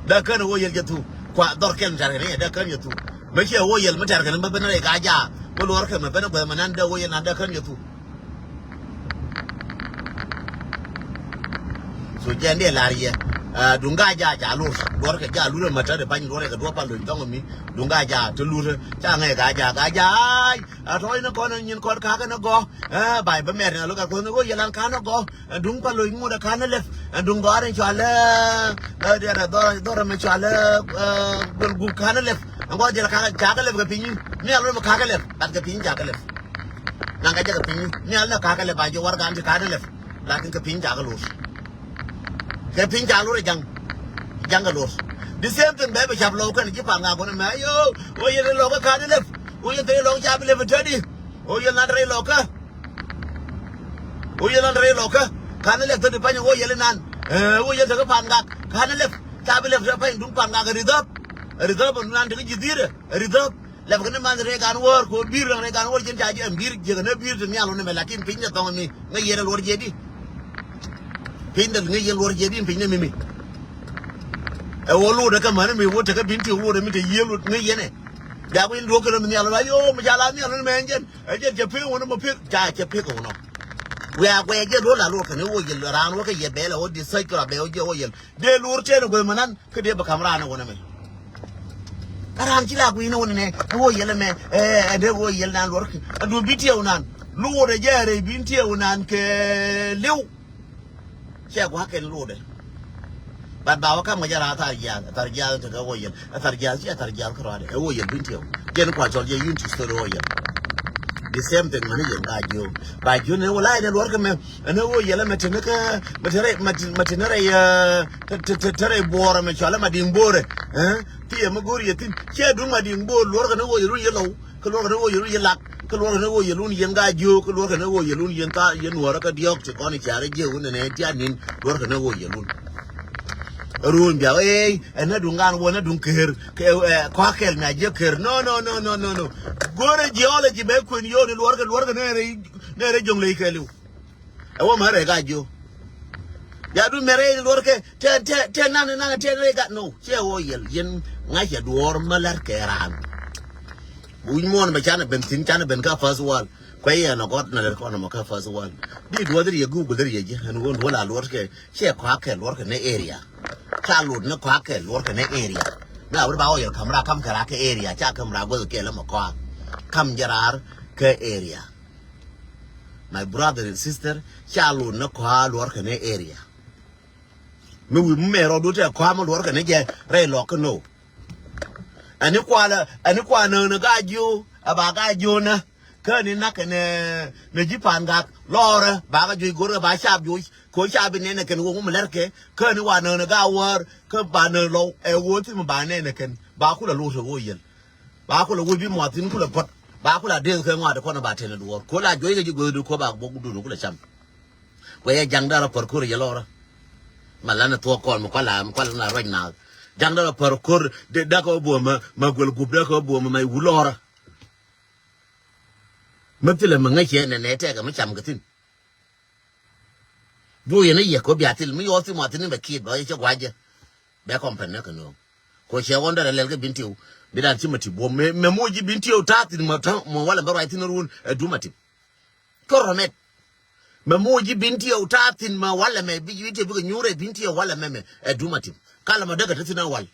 Dee kän wä yɛl jɛ thu. Kua dhɔr kɛn tɛr kɛn yɛ dee kän jɛ thu. Mi ciɛ wä yɛl mi tɛr kɛn mi ben rɛy gaa jaa. Mi luɔr kɛ mi ben guɛth mi nan dee wä yɛl nan dee kän jɛ thu. So jɛn dee lar yɛ. Ah, duŋ gaa jaa ca lor. Luɔr kɛ jaa lurɛ mät tät i̱ pany luɔr kɛ duɔ̱p pal loc dhɔŋ mi. Duŋ gaa jaa te lurɛ ca ŋɛc gaa jaa gaa jaa. Ai a tɔ̱ɔ̱c ni kɔn nyin kɔn kakä ni gɔ̱. Ah, bay bä mɛr ni a lo̱k a kuɔth ni ɣöö yɛ lan ka̱n ni gɔ̱. Ah, duŋ pal loc ŋut a ka̱n ni lɛp. Ah, duŋ gɔ̱a̱r in cɔal ɛ, ah, diɛt a dhɔr dhɔr ɛmɛ cɔal ɛ, ah, gol gup ka̱n ni lɛp. Ɛn gɔ̱ jɛl kakä cakä lɛp kɛ piny. Mi a lo̱k mi kakä lɛp bat kɛ piny cakä lɛp. Naŋ kɛ jɛ kɛ piny ni al na kakä lɛ ba jɛ warɛgan ti kakä lɛ. Lakin kɛ piny ca kɛ lor. Kɛ piny ca lor ɛ jaŋ. Jaŋ kɛ lor. The same thing bɛ bɛ cap lɔk kɛn ji̱ pan ŋa kɔn mɛ ayo. Wä yɛn lɔk kä kakä lɛ. Wä yɛn te lɔk ca bi lɛ bi tɛdi. Wä yɛn lan rɛy lɔk kä. Wä yɛn lan rɛy lɔk kä. Kakä lɛ tɛdi pany wä yɛn nan. Ɛ wä yɛn te kä pan ŋa kakä lɛ. Ca bi lɛ bi tɛdi pany duŋ pan ŋa kɛ ridhɔp. Ridhɔp nan te kä ji̱ dhirɛ ridhɔp. Lɛp kɛ ni man rɛy gan wäär kɛ ɣöö bi̱i̱r ran rɛy gan wäär ji̱n ca ji̱ ɛn bi̱i̱r jiäk ni bi̱i̱r ti nhial wä ni mɛ lakin piny ni thɔŋ mi ŋäc yɛn ɛ luɔr jiɛt di. Piny dɛl ŋäc yɛn luɔr jiɛt di piny ni mi mi. Ɛ ɣöö luɔt ɛ kɛ män mi wä tekɛ bi̱n ti ɣöö luɔt ɛ mi te yiëël wä ŋäc yɛn ɛ. Bia kui̱n duɔ̱k kɛ lɔ mi nhial wä la yo mi ca la nhial wä ni mɛ ɛn jɛn ɛ jɛn cɛ pek wä ni mɛ pek ca cɛ pek wä nɔ. Wiaa kuɛ jɛn luɔt la luɔt kɛ ni wä yɛl raan wä kɛ yɛ bɛɛl ɛ wä di sec kɛ rɔ bɛɛl wä jiɛ wä yɛl. Dee luɔr tɛn ɛ guäth mɛ nan. Kä dee bɛ kam raan ɛ wä ni mɛ. Kä raan ci la gui̱n ɛ wä ni nɛ ɛ wä yɛl ɛmɛ. Ɛ ɛ dee wä yɛl nan luɔr kɛ ɛ duun bi tiɛw nan. Luɔt ɛ jɛ rɛy bi tiɛw nan kɛ liw. Cɛ gua̱a̱k kɛn luɔt ɛ. Bat ba wä kam ŋäc ɛ raan thar jiath ɛ thar jiath tekɛ wä yɛl. Ɛ thar jiath ci ɛ thar jiath kärɔadɛ ɛ wä yɛl bi tiɛw. Jɛn kua cɔl jɛ yun ti story wä yɛl. The same thing mani yɛn ka jiö ba jiö ni wä la yɛn ɛ luɔr kɛ mɛ. Ɛn ɛ wä yɛl ɛmɛ te ni kä mɛ te rɛy mɛ te rɛy ɛ. Te, te, te, te rɛy buɔɔrɛ mɛ cɔalɛ ma diŋ bo̱o̱rɛ. Ɛ ti yɛ mi go̱o̱r yɛ thi̱n ciɛ duŋ ma diŋ bo̱o̱r luɔrkɛ ni ɣöö yɛ run yɛ lɔw. Kä luɔrkɛ ni ɣöö yɛ run yɛ lak. Kä luɔrkɛ ni ɣöö yɛ lun yɛn gaa jiöök kä luɔrkɛ ni ɣöö yɛ lun yɛn thaar yɛn nuɔɔrä kä diɔ̱k ti kɔn i̱ ciarä jiëë wun nɛnɛ tia̱a̱ ni̱n. Luɔrkɛ ni ɣöö yɛ lun. Ruun biaw eey ɛn na duŋ gaan wä na duŋ ker. Kɔakɛl mi a jiäk ker no no no no no no. Go̱o̱rɛ jiɔɔlɛ ji̱ bɛ kuën yio̱o̱ni luɔrkɛ luɔrkɛ ni rɛy ni rɛy jo̱ŋ ley kɛɛliw. Ɛ wä mɛ rɛy Gaajiok. Bia du mɛ rɛy luɔr kɛ tɛ tɛ tɛ nan nan tɛ rɛy Gaa, no. Cɛ wä yɛl yɛn ŋa̱cɛ duɔɔr mä lɛr kɛ raan. Wi̱c muɔ̱ɔ̱n bɛ canɛ ben thi̱n, canɛ ben kä first world. Kuɛ yɛn ɔ gɔt na lɛr kɔn mɔ kä first world. Di duɔth riɛ Google riɛ ji̱ ɛn wä duɔl a luɔr kɛ. Cɛ kɔakɛ luɔr kɛ ni area. Ca lut ni kɔakɛ luɔr kɛ ni area. Mi a wut ba wä yɛl kam raa kam kɛ raa kɛ area, ca kam raa guäth kɛ lɛ mɛ kɔak. Kam jɛ raar kɛ area. My brother and sister, ca lut ni kɔaa luɔr kɛ ni area. Mi wi̱i̱ mi mɛɛr rɔɔdu tɛ kɔaa mi luɔr kɛ ni jɛ rɛy lɔk kä no. Ɛni kualɛ, ɛni kua näk ni Gaajiok, ɛ ba Gaajiok nä. Kä ni nak kɛ ni, ni ji̱ Pangak lɔrɛ ba kɛ juɔc go̱rkɛ ba cap juɔc. Ko cap bi nɛnɛ kɛn wä ŋum lɛr kɛ kä ni wa näk ni Gaawäär kä ba näk lɔw ɛ wä thi̱n mi ba nɛnɛ kɛn ba kulɛ lut ɛ wä yɛl. Ba kulɛ wä bi muath thi̱n kulɛ puɔt ba kulɛ deth kɛ ŋɔat kɔn ba tɛn duɔɔr ko la juɔc kɛ ji̱ guäthdu ko ba bok dun kulɛ cam. Kuɛ yɛ jaŋ dara pär ko̱r yɛ lɔrä. Ma lanɛ thuɔk kɔn mi kuala mi kuala na ruac naath. Jaŋ dara pär ko̱r de dakɛ wä buɔmä ma guɛl gup dakɛ wä buɔmä ma iwu lɔrä. Mi thilɛ mi ŋäcɛ nɛ nɛ tɛkɛ mi cam kɛ thi̱n. Juɔyɛ ni yɛ ko bia thil mi yɔɔth thi muath thi̱n ni bɛ kiɛt bɛ cɛ guacɛ. Bɛ kɔmpɛn nɛ kɛ no̱o̱ŋ. Ko cɛ wɔn dara lɛl kɛ Bin Tiw bi dan ci ma tip buɔm mɛ mɛ moc ji̱ Bin Tiw ta̱a̱ thi̱n ma ta̱a̱ ma walɛ bɛ ruac thi̱n ruun ɛ duma tip. Kɛ rɔ mɛt. Mɛ moc ji̱ Bin Tiw ta̱a̱ thi̱n ma walɛ mɛ bi Bin Tiw bikɛ nyuur ɛ Bin Tiw walɛ mɛ mɛ ɛ duma tip. Kalɛ ma däkɛ te thi̱n ɛ wal.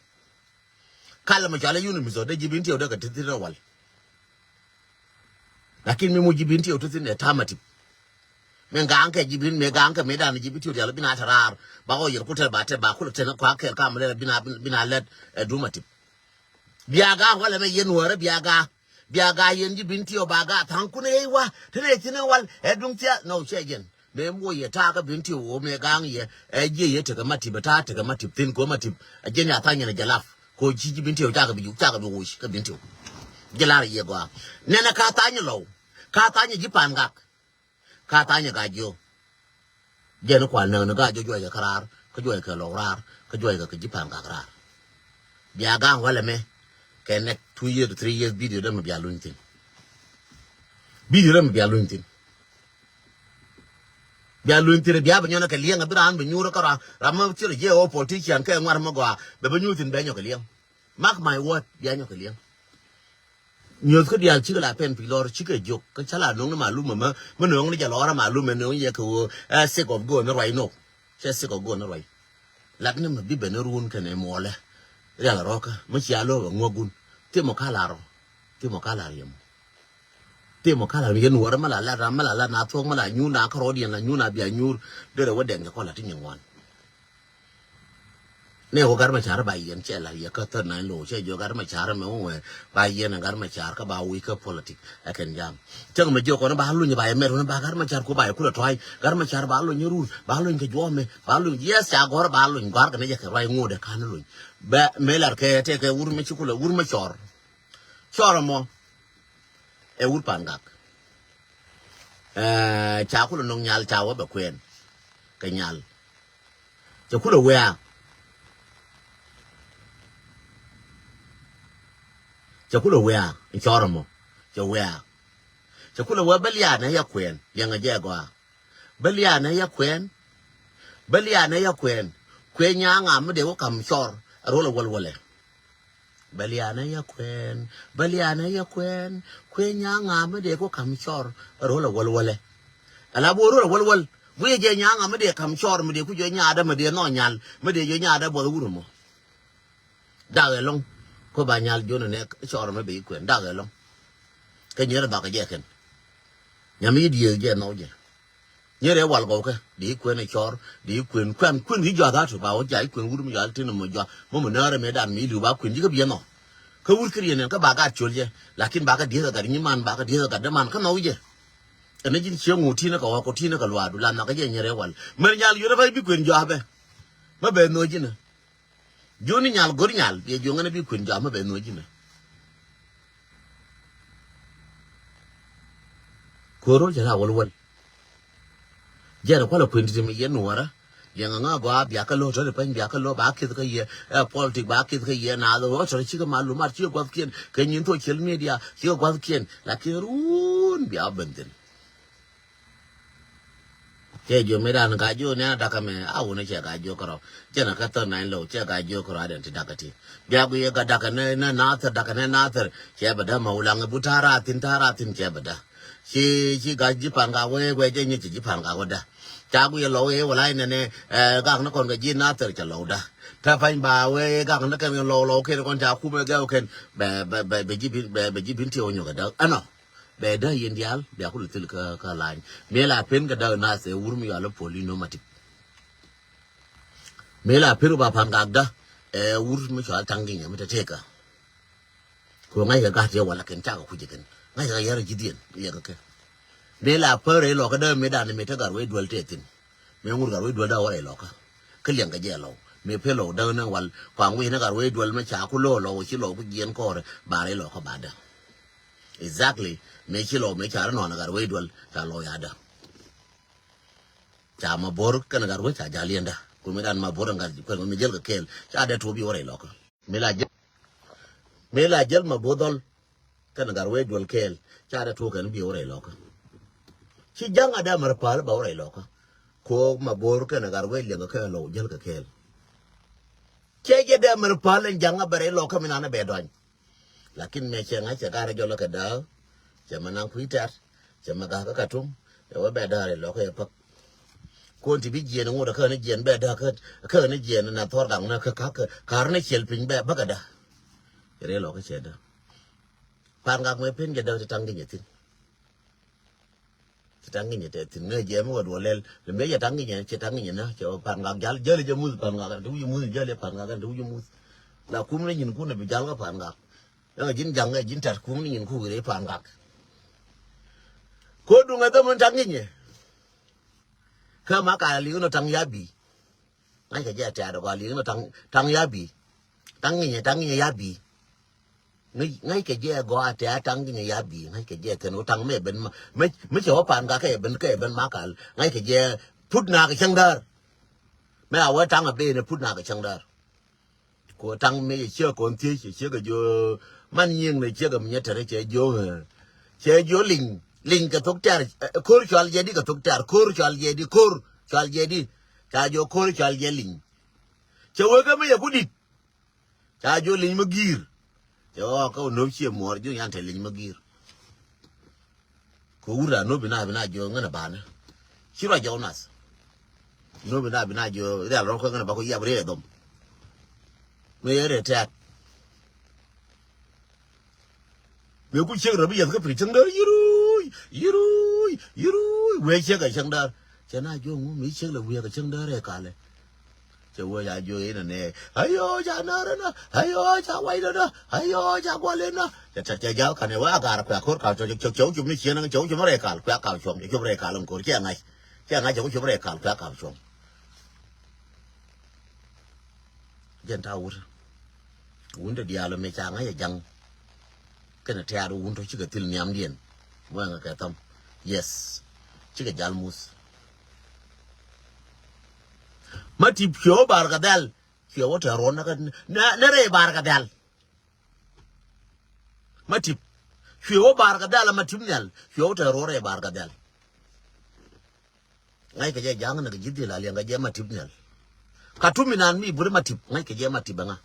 Kalɛ ma cɔalɛ yuni mi thɔ dee ji̱ Bin Tiw däkɛ te thi̱n ɛ wal. Lakin mi moc ji̱ Bin Tiw te thi̱n ɛ ta̱a̱ ma tip. Mɛ ga̱a̱ŋ kɛ ji̱ Bin mɛ ga̱a̱ŋ kɛ mɛ dan ji̱ Bin Tiw dial bi na te raar ba kɔ yɛr ku te ba te ba kulɛ te ni kɔakɛ kam lɛ bi na bi na lɛt ɛ duma tip. Bia ga̱a̱ŋ walɛ mɛ yɛn wärä bia ga̱a̱ŋ. Bia gaa yɛn ji̱ Bin Tiw ba gaa tha̱a̱ŋ kun ɛ yey wa te nɛ thi̱n ɛ wal ɛ duŋ thia̱a̱ nɔ cɛ jɛn. Mɛ muɔ yɛ ta̱a̱ kä Bin Tiw ɣöö mɛ ga̱a̱ŋ yɛ ɛ jiɛ yɛ tekɛ ma tip ɛ ta̱a̱ tekɛ ma tip thi̱n ko ma tip. Ɛ jɛn ya tha̱a̱ŋ yɛn ɛ jɛ lap ko ci ji̱ Bin Tiw cakɛ bi juk cakɛ bi woc kä Bin Tiw. Jɛ lar yɛ gɔaa nɛnɛ ka tha̱a̱ŋ lɔw ka tha̱a̱ŋ ji̱ Pangak. Ka tha̱a̱nyɛ Gaajiok. Jɛn kual näk ni Gaajiok juɔckɛ kä raar kä juɔckɛ lɔk raar kä juɔckɛ kɛ ji̱ Pangak raar. Bia ga̱a̱ŋ walɛ mɛ kɛ next two years to three years video dämɛ bia luny thi̱n. Video dämɛ bia luny thi̱n. Bia luny thi̱n bia bɛ nyɔnɛ kɛ liɛŋ a bi raan bɛ nyuur kä raan ram mä thil jiɛ ɣöö politician kɛ ŋuar mä gɔaa bɛ bɛ nyuur thi̱n bɛ nyɔk kɛ liɛŋ. Mark my word bia nyɔk kɛ liɛŋ. Nyuɔth kä diaal cikɛ la pɛn pi̱c lɔr cikɛ jiök kä ca la no̱ŋ ni malum mɛ mɛ no̱ŋ ni jɛ lɔr malum mɛ no̱ŋ yɛ kɛ ɣöö ɛ sick of go ni ruac nok. Cɛ sick of go ni ruac. Lat ni mɛ bi ben ni run kɛnɛ muɔlɛ. Rial rɔkä mi cia lo̱k ɛ ŋuäkun. Thimɔ ka la rɔ. Thimɔ ka la riɛm. Thimɔ ka la riɛm wärä mi la lat ram mi la lat na thuɔ̱k mi la nyun na kärɔɔd yɛn la nyun na bia nyuur. Derɛ wä dɛŋ kɛ kɔn la ti nyin ŋuan. Nɛ wä gat ma car ba yɛn cɛ la yɛ kä thär na in lo̱w cɛ jɔ gat ma car mɛ wä wɛ ba yɛn gat ma car kä ba wi̱i̱ kä politik ɛ kɛn jam. Cäŋ mɛ jiɔ kɔn ba luny ba yɛ mɛr wä ba gat ma car ku ba yɛ kulɛ tɔ̱a̱c gat ma car ba luny run ba luny kɛ juɔmɛ ba luny yes ca gɔr ba luny gɔr kɛ ni jɛ kɛ ruac ŋot ɛ kan luny. Bɛ mɛ lar kɛ tɛ kɛ wur mɛ ci kulɛ wur mɛ cɔr. Cɔr mɔ. Ɛ wur Pangak. Ɛ ca kulɛ no̱ŋ nyal ca wä bɛ kuɛn kɛ nyal. Cɛ kulɛ wea. Cɛ kulɛ wea in cɔr mɔ cɛ wea. Cɛ kulɛ wea bä liaanɛ ya kuɛn liɛŋɛ jɛ gɔaa. Bä liaanɛ ya kuɛn. Bä liaanɛ ya kuɛn. Kuɛn nyaŋa mi dee wä kam cɔr a rol a wäl wälɛ. Bɛ lianɛ yɛ kuɛn bɛ lianɛ yɛ kuɛn. Kuɛn nyaŋa mi dee ku kam cɔr rol a wäl wälɛ. Ala bo rol a wäl wäl. Guiɛ jɛ nyaŋa mi dee kam cɔr mi dee ku jɔ nyaadä mi dee nɔ nyal mi dee jɔ nyaadä buɔth wur mɔ. Dak ɛlɔŋ. Ko ba nyal jonɛ nɛ cɔr mi bi kuɛn dak ɛlɔŋ. Kä nyɛrɛ dhɔk jɛ kɛn. Nyam yi dieth jɛ nɔ jɛ. Nyɛrɛ wal gɔwkɛ di kuɛn ɛ cɔr di kuɛn kuɛn kuɛn ki jɔa dhatu ba wä jai kuɛn wut mi jɔa tin mɔ jɔa mɔ mɔ nɛrɛ mɛ dan mi liu ba kuɛn jikä biɛ nɔ. Kä wut kɛ riɛn ɛn kä ba gat col jɛ lakin ba kä dieth ɛ gat nyiman ba kä dieth ɛ gat däman kä nɔ wi̱jɛ. Ɛn ji̱n cieŋ wu tinä kɛ ɣɔk kɔ tinä kɛ luaadu la nhɔk kä jɛ nyɛrɛ wal mɛn nyal yot ɛ pa bi kuɛn jɔa bɛ. Mɛ bɛ nɔ ji̱nä. Joni nyal go̱r nyal biɛ juɔŋä ni bi kuɛn jɔa mɛ bɛ nɔ ji̱nä. Kuäär rol cɛ la wäl wäl. Jɛn kualɛ kuɛn ti mi yɛn nuɔrä. Liɛŋ aŋa gɔaa biakä lo̱ tɔ̱ ti pany biakä lo̱ ba kith kä yɛ ɛ politik ba kith kä yɛ na dhɔ wä tɔ̱ ti cikɛ malumat cikɛ guathkiɛn kɛ nyin social media cikɛ guathkiɛn lakin run bia ben thin. Kɛ jiök mëë dan ka jiök nɛn a dakä mɛ a wun cɛ ka jiök kärɔ. Cɛ na kä thär nany low cɛ ka jiök kärɔ a den ti dakä ti. Bia gui yɛ ka dakä nɛ nɛ nathär dakä nɛ nathär. Cɛ bɛ dä ma wulaŋ ibu ta̱a̱ ra thin ta̱a̱ ra thin cɛ bɛ dä. Ci ci gac ji̱ pa̱n ka wee wee jɛ nyi ci ji̱ pa̱n ka wä dä. Ca gui yɛ low yɛ wala inɛ nɛ gak ni kɔn kɛ ji̱ nathär cɛ low dä. Tä pa̱ny ba wee gak ni kɛn low low kɛn kɔn ca kumɛ gɛw kɛn bɛ bɛ bɛ ji̱ bin bɛ bɛ ji̱ bin ti wä nyukä dä ɛnɔ. Bɛ dä yen diaal bia kul thil kä kä lany. Mëë la pen kä däk nath ɛ wur mi yual ɛ pol inɔ ma tip. Mëë la pen ba pa̱n gak dä ɛ wur mi cual taŋ ginyɛ mi te tekä. Ko ŋa̱c kɛ gat yɛ wala kɛn cakɛ kuc kɛn ŋa̱c kɛ yɛr ji̱ dhiɛn yɛ kɛ kɛ. Mëë la pär ɛ lɔkä dä mëë dan mëë te gat wee duel te thin. Mëë ŋur gat wee duel da wä rɛy lɔkä. Kä liɛŋ kɛ jɛ lɔw mëë pen lɔw däk ni wal kɔaŋ wi̱c ni gat wee duel mi ca ku lo̱o̱ lɔw ci lɔw ku jiɛn kɔɔrɛ ba rɛy lɔkä ba dä. Exactly. Mëë ci lɔw mëë ca ri nɔn gat wee duel ca lɔw ya dä. Ca ma bo̱r kɛn gat wee ca jal yɛn dä. Ku mëë dan ma bo̱r gat kɛn mi jäl kɛ kɛɛl ca dɛ tuɔp yi wä rɛy lɔkä. Mëë la jäl mëë la jäl ma bo̱r dhɔl. Kɛn gat wee duel kɛɛl ca dɛ tuɔp kɛn bi wä rɛy lɔkä. Ci ja̱ŋ a dɛ mär päl ba wä rɛy lɔkä. Ko ma bo̱r kɛn gat wee liɛŋ kɛ kɛɛl lɔw jäl kɛ kɛɛl. Cɛ jɛ dee mɛr päl in ja̱ŋ a bɛ rɛy lɔkä mi nan a bɛ dɔny. Lakin mɛ cɛ ŋa̱c cɛ garɛ jɔlä kɛ dääk. Cɛ mɛ naŋ kui̱ tɛ̈r. Cɛ mɛ ga̱kä Katum. Ɛ wä bɛ dääk rɛy lɔkä ɛ päk. Kuɔn ti bi jiɛn ŋot kä ni jiɛn bɛ dääk kä ni jiɛn na thɔr gaŋ na kä ka̱r ni ciɛl piny bɛ bäkɛ dääk. Rɛy lɔkä cɛ dääk. Pa̱n gak mɛ pen jɛ dääk ti taŋ di nyɛ thi̱n. Ci taŋ ŋi̱nyɛ tɛ thi̱n ŋäc jɛ mi wä duɔl lɛl lɛ mëë cɛ taŋ ŋi̱nyɛ cɛ taŋ ŋi̱nyɛ na cɛ wä pa̱n ŋak jal jäl jɛ muth pa̱n ŋak ɛn ti wi̱c muth jäl jɛ pa̱n ŋak ɛn ti wi̱c muth. La kum ni nyin kun bi jal kä pa̱n ŋak. Ɛn ji̱n jaŋ ɛ ji̱n tat kum ni nyin kun wi̱rɛ pa̱n ŋak. Ko duŋ ɛ dhämän taŋ ŋi̱nyɛ. Kä ma ka liŋ nɔ taŋ ya bi. Ŋa̱ckɛ jɛ a tɛ̈t gɔaa liŋ nɔ taŋ, taŋ ya bi. Taŋ ŋi̱nyɛ, taŋ ŋi̱nyɛ ya bi. Ŋäc, ŋa̱ckɛ jɛ gɔaa a tɛ̈t taŋ ŋi̱nyɛ ya bi. Ŋa̱ckɛ jɛ kɛn wä taŋ mɛ ben ma, mɛ, mɛ cɛ wä pa̱n ka kɛ ben, kɛ ben ma kal. Ŋa̱ckɛ jɛ put na kɛ cäŋ däär. Mɛ a wä taŋ a ben put na kɛ cäŋ däär. Ko taŋ mi cɛ ciek kɔn thiec cɛ ciek kɛ jiö man nyiëŋ ni ciek kɛ mi nyɛ tɛrɛ cɛ jiö, eh, cɛ jiö liŋ, liŋ kɛ thok tɛr, eh, ko̱r cɔal jɛ di kɛ thok tɛr, ko̱r cɔal jɛ di, ko̱r cɔal jɛ di. Ca jiö ko̱r cɔal jɛ liŋ. Cɛ wee kä mi yɛ ku dit. Ca jiö liŋ mi gi̱i̱r. Cɛ ɣɔɔ kä wä nöp ciɛ muɔɔr jiö yan te liŋ mi gi̱i̱r. Kɛ wur a nobi na bi na jiö ŋän a banɛ. Ci ruac jɔw nath. Nobi na bi na jiö rial rɔk kä ŋän a ba kɔ yiap riɛ dhom. Mëë yɛ riɛ tɛ̈t. Mëë ku ciek rɔ bi yɛth kä pir cäŋ däär yiruuy, yiruuy, yiruuy. Wee ciek a cäŋ däär. Cɛ na jiö ŋu mëë ciek lɛ wee kɛ cäŋ däär ɛ kalɛ. Cɛ wee ca jiök inɛ nɛ. Ayo ca närä nä. Ayo ca waydä nä. Ayo ca gualɛ nä. Cɛ tɛt cɛ jal kanɛ wee a gaar kuɛ ko̱r kal cɔk cɔk cɔk cop ni ciɛn cɔk cop rɛy kal kuɛ kal cuɔm cɔk cop rɛy kal in ko̱r cɛ ŋa̱c. Cɛ ŋa̱c cɔk cop rɛy kal kuɛ kal cuɔm. Jɛn ta wut. Wun te diaal mi ca ŋa̱c a jaŋ. Kɛnɛ tɛ̈r wun tɔ cikɛ thil nhiamdiɛn. Muɛŋɛ kɛ thɔm. Yes. Cikɛ jal muth. Ma tip cuɛ wä bar kɛ dhɛl. Cuɛ wä tɛ̈r ruɔn nä nɛ rɛy bar kɛ dhɛl. Ma tip cuɛ wä bar kɛ dhɛl ma tip nhial. Cuɛ wä tɛ̈r ruɔn rɛy bar kɛ dhɛl. Ŋa̱ckɛ jɛ ja̱a̱ŋ ni kɛ ji̱ dhil a liɛŋ kɛ jɛ ma tip nhial. Ka tumi nan mi buri ma tip ŋa̱ckɛ jɛ ma tip ɛŋa.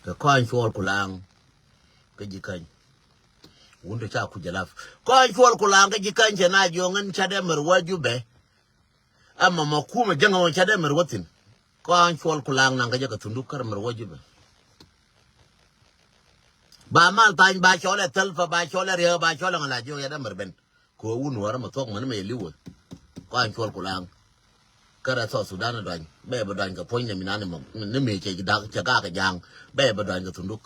Kɛ kɔany cuɔl kulaŋ. Kä ji̱ käny. Wun tɔ ca kuc jɛ lap kɔany cuɔl kulaŋ kä ji̱ käny cɛ na jiɔŋ in ca dee mɛr wä Jubɛ. Ama ma kumɛ jäŋä wä ca dee mɛr wä thi̱n. Kɔany cuɔl kulaŋ naŋ kä jɛ kɛ thunduk kär mɛr wä Jubɛ. Ba mal thany ba cɔl ɛ thäl pa ba cɔl ɛ riek ba cɔl ɛ ŋa la jiɔk ya dee mɛr ben. Kɛ wä wun wä rɛ mɛ thuɔk mɛn mɛ yɛ liwä. Kɔany cuɔl kulaŋ. Kärɛ South Sudan duany bɛ bɛ duany kɛ puɔ̱ny nɛ mi nan ni mɛ ni mëë cɛ dak cɛ gak kɛ ja̱a̱ŋ bɛ bɛ duany kɛ thunduk.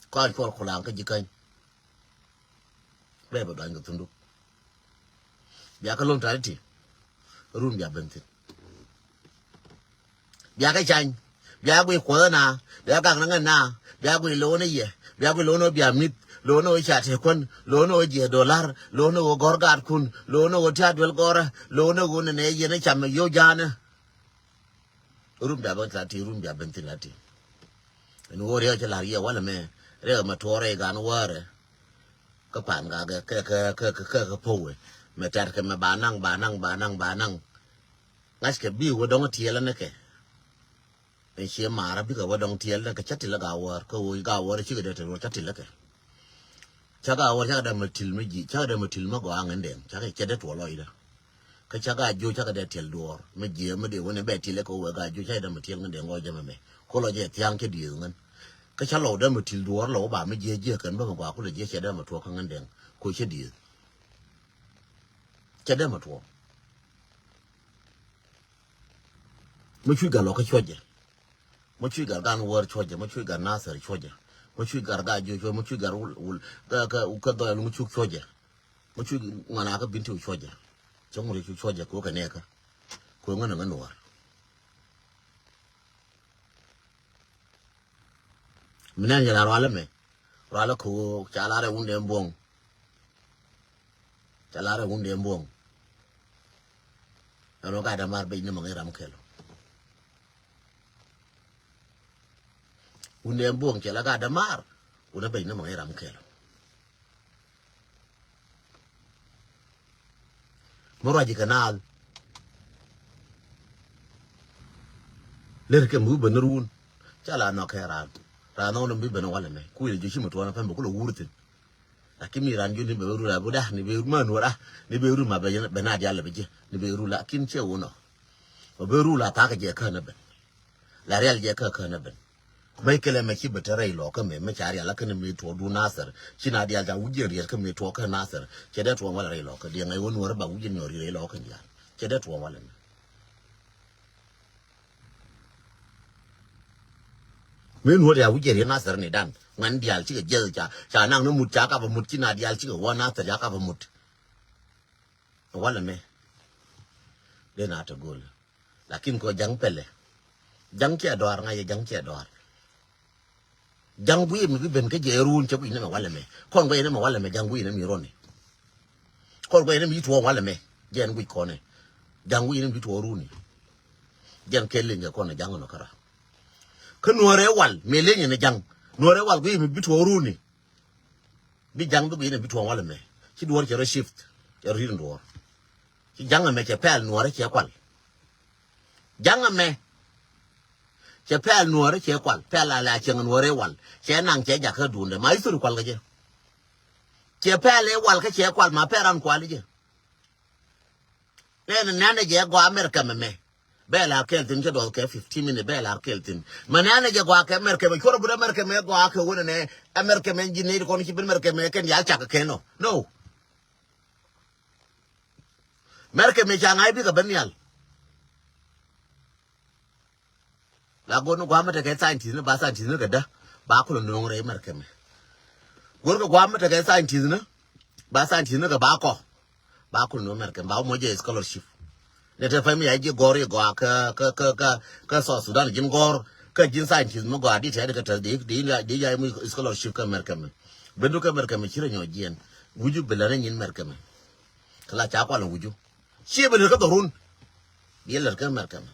Kɔn cuɔl kulaŋ kä ji̱ käny. Bɛ bɛ duany kɛ thunduk. Bia kä lo̱n tari ti. Run bia ben thin. Bia kä cany. Bia gui kuɔth na. Bia gak na ŋän na. Bia gui lo̱n i̱ yɛ. Bia gui lo̱n i̱ bia mith. Lo̱n i̱ ca te kuän. Lo̱n i̱ jiɛ dolar. Lo̱n i̱ gɔr gat kun. Lo̱n i̱ tia duel gɔrä. Lo̱n i̱ nɛ nɛ yɛn i̱ cam i̱ yo̱ ja̱a̱nä. Rum bia ben thil a ti, rum bia ben thil a ti. Ɛn ɣöö riɛk cɛ la̱r yɛ walɛ mɛ, riɛk mɛ tuɔɔr rɛy gan wäärɛ. Kä pan gakɛ kɛ kɛ kɛ kɛ kɛ kɛ powe mɛ tɛt kɛ mɛ ba naŋ ba naŋ ba naŋ ba naŋ. Ŋa̱ckɛ bi wä dɔŋ tiɛɛl ɛn kɛ. Ɛn ciɛ maarä bikɛ wä dɔŋ tiɛɛl ɛn kɛ cä tilä gaa wäär kä wä gaa wäär cikɛ dee te ruɔ̱ cä tilä kɛ. Cä gaa wäär cä kɛ dee mɛ til mɛ ji̱ cä kɛ dee mɛ til mɛ gɔaa ŋän dɛŋ cä kɛ cɛ dee tuɔ lɔcdä. Kä cä gaa jiö cä kɛ dee tiɛl duɔɔr mɛ jiɛ mɛ dee wä ni bɛ tilä kɛ wä gaa jiö cä kɛ dee mɛ tiɛl ŋän dɛŋ gɔɔ jɛ mɛ mɛ. Ko lɔ jɛ thia̱a̱ŋ cɛ dieth ŋän. Kä ca lɔw dee mɛ til duɔɔr lɔw ba mɛ jiɛ jiɛ kɛn bä mɛ gɔaa kulɛ jiɛ cɛ dee mɛ tuɔɔk kä ŋän dɛŋ ko cɛ dieth. Cɛ dee mɛ tuɔɔk. Mɛ cuc gat lɔ kä cuɔcɛ. Mɛ cuc gat gan wäär cuɔcɛ mɛ cuc gat nathɛr cuɔcɛ. Mɛ cuc gat gaa juc cuɔcɛ mɛ cuc gat wul wul kä kä kä dhɔl mɛ cuc cuɔcɛ. Mɛ cuc ŋuan a kä bin ti cuɔcɛ. Cɛ ŋun ri cuc cuɔcɛ ko kɛ nɛɛkä. Ko ŋän ŋän wäär. Mi nɛn yɛ la rualä mɛ. Rualä ko ca la rɛ wundɛ buɔŋ. Ca la rɛ wundɛ buɔŋ. Ɛn wä ka dämaar bec ni mɛ ŋäc ram kɛl. Wundɛ buɔŋ cɛ la ka dämaar. Wundɛ bec ni mɛ ŋäc ram kɛl. Mi ruac kɛ naath. Lër kɛ mi wi̱i̱ ben ni ruun. Ca la nhɔk kɛ raan. Raan nhɔk ni bi ben walɛ mɛ. Kui̱ lɛ ji̱ ci mi tuɔɔn pɛm bɛ kulɛ wur thi̱n. Lakin mi raan ji̱ ni bɛ rul a bi dah ni bɛ rul ma nuɔr ah ni bɛ rul ma bɛ na dial bɛ ji̱ ni bɛ rul lakin cɛ wunɔ. Bɛ rul a thak jɛ kän ben. La rial jɛ kän ben. Mec kɛlɛ mɛ ci bɛ te rɛy lɔkä mɛ mɛ ca rial kä ni mi tuɔɔk du Nathɛr ci na dial ca wi̱c jiɛn riɛt kä mi tuɔɔk kä Nathɛr cɛ dee tuɔɔk walɛ rɛy lɔkä diɛŋ ɛ wä nuɔr ba wi̱c jiɛn nyɔr ri rɛy lɔkä dial cɛ dee tuɔɔk walɛ mɛ. Mi nuɔr ya wi̱c jiɛn riɛt Nathɛr ni dan ŋuɛn dial cikɛ jiɛth ca ca naŋ ni mut ca kapɛ mut ci na dial cikɛ wä Nathɛr ca kapɛ mut. Walɛ mɛ dee na te go̱o̱l. Lakin kɔ ja̱ŋ pɛlɛ. Ja̱ŋ ciɛ dɔaar ŋa̱c ja̱ŋ ciɛ dɔaar. Ja̱ŋ gui̱i̱ mi bi ben kä jɛ ruun cɛ gui̱i̱ ni mɛ walɛ mɛ kɔn gui̱i̱ ni mɛ walɛ mɛ ja̱ŋ gui̱i̱ ni mi roni. Kɔn gui̱i̱ ni mi tuɔɔk walɛ mɛ jɛn gui̱i̱ kɔnɛ. Ja̱ŋ gui̱i̱ ni mi tuɔɔk runi. Jɛn kɛ liŋ kɛ kɔnɛ ja̱ŋ nɔ kära. Kä nuɔrɛ wal mi liŋ ni ja̱ŋ nuɔrɛ wal gui̱i̱ mi bi tuɔɔk runi. Bi ja̱ŋ bi gui̱i̱n bi tuɔ̱ɔ̱ŋ walɛ mɛ ci duɔ̱ɔ̱r cɛ rɔ shift cɛ rɔ ri̱n duɔ̱ɔ̱r. Ci ja̱ŋ ɛmɛ cɛ pɛl nuɔ̱ɔ̱rɛ cɛ kual. Ja̱ŋ ɛmɛ cɛ pɛl nuɔ̱ɔ̱rɛ cɛ kual pɛl ala cieŋ nuɔ̱ɔ̱rɛ wal cɛ naŋ cɛ jakä duundɛ ma i̱ thur kual kä jɛ. Cɛ pɛl i̱ wal kä cɛ kual ma pɛl ran kual i̱ jɛ. Nɛn nɛn jɛ gɔaa America mɛ mɛ. Bɛ la kɛl thin cɛ duɔth kɛ fifteen minute bɛ la kɛl thin. Mɛ nɛn jɛ gɔaa kɛ America mɛ cuɔr but America mɛ gɔaa kɛ wunɛ nɛ America mɛ ji̱ nɛy kɔn ci bin America mɛ kɛn yal cak kɛ nɔ. No. America mɛ ca ŋa̱c bikɛ ben yal. La go̱r ni gua̱a̱mä tekɛ scientist ni ba scientist ni kɛ dä ba kulɛ nööŋ rɛy America mɛ. Go̱r kɛ gua̱a̱mä tekɛ scientist ni ba scientist ni kɛ ba kɔ ba kulɛ nööŋ America mɛ ba wä moc jɛ scholarship. Ni te pay mi ya ji̱ gɔ̱r i̱ gɔaa kä kä kä kä kä South Sudan ji̱n gɔ̱r kä ji̱n scientist mi gɔaa di tɛt kɛ tɛth di di di ya mi scholarship kä America mɛ. Bendu kä America mɛ ci rɛ nyɔɔc jiɛn wi̱cu bi lɛ ni nyin America mɛ. Kɛ la ca kual wi̱cu. Ciɛ bi lät kä dhɔrun. Bi lät kä America mɛ.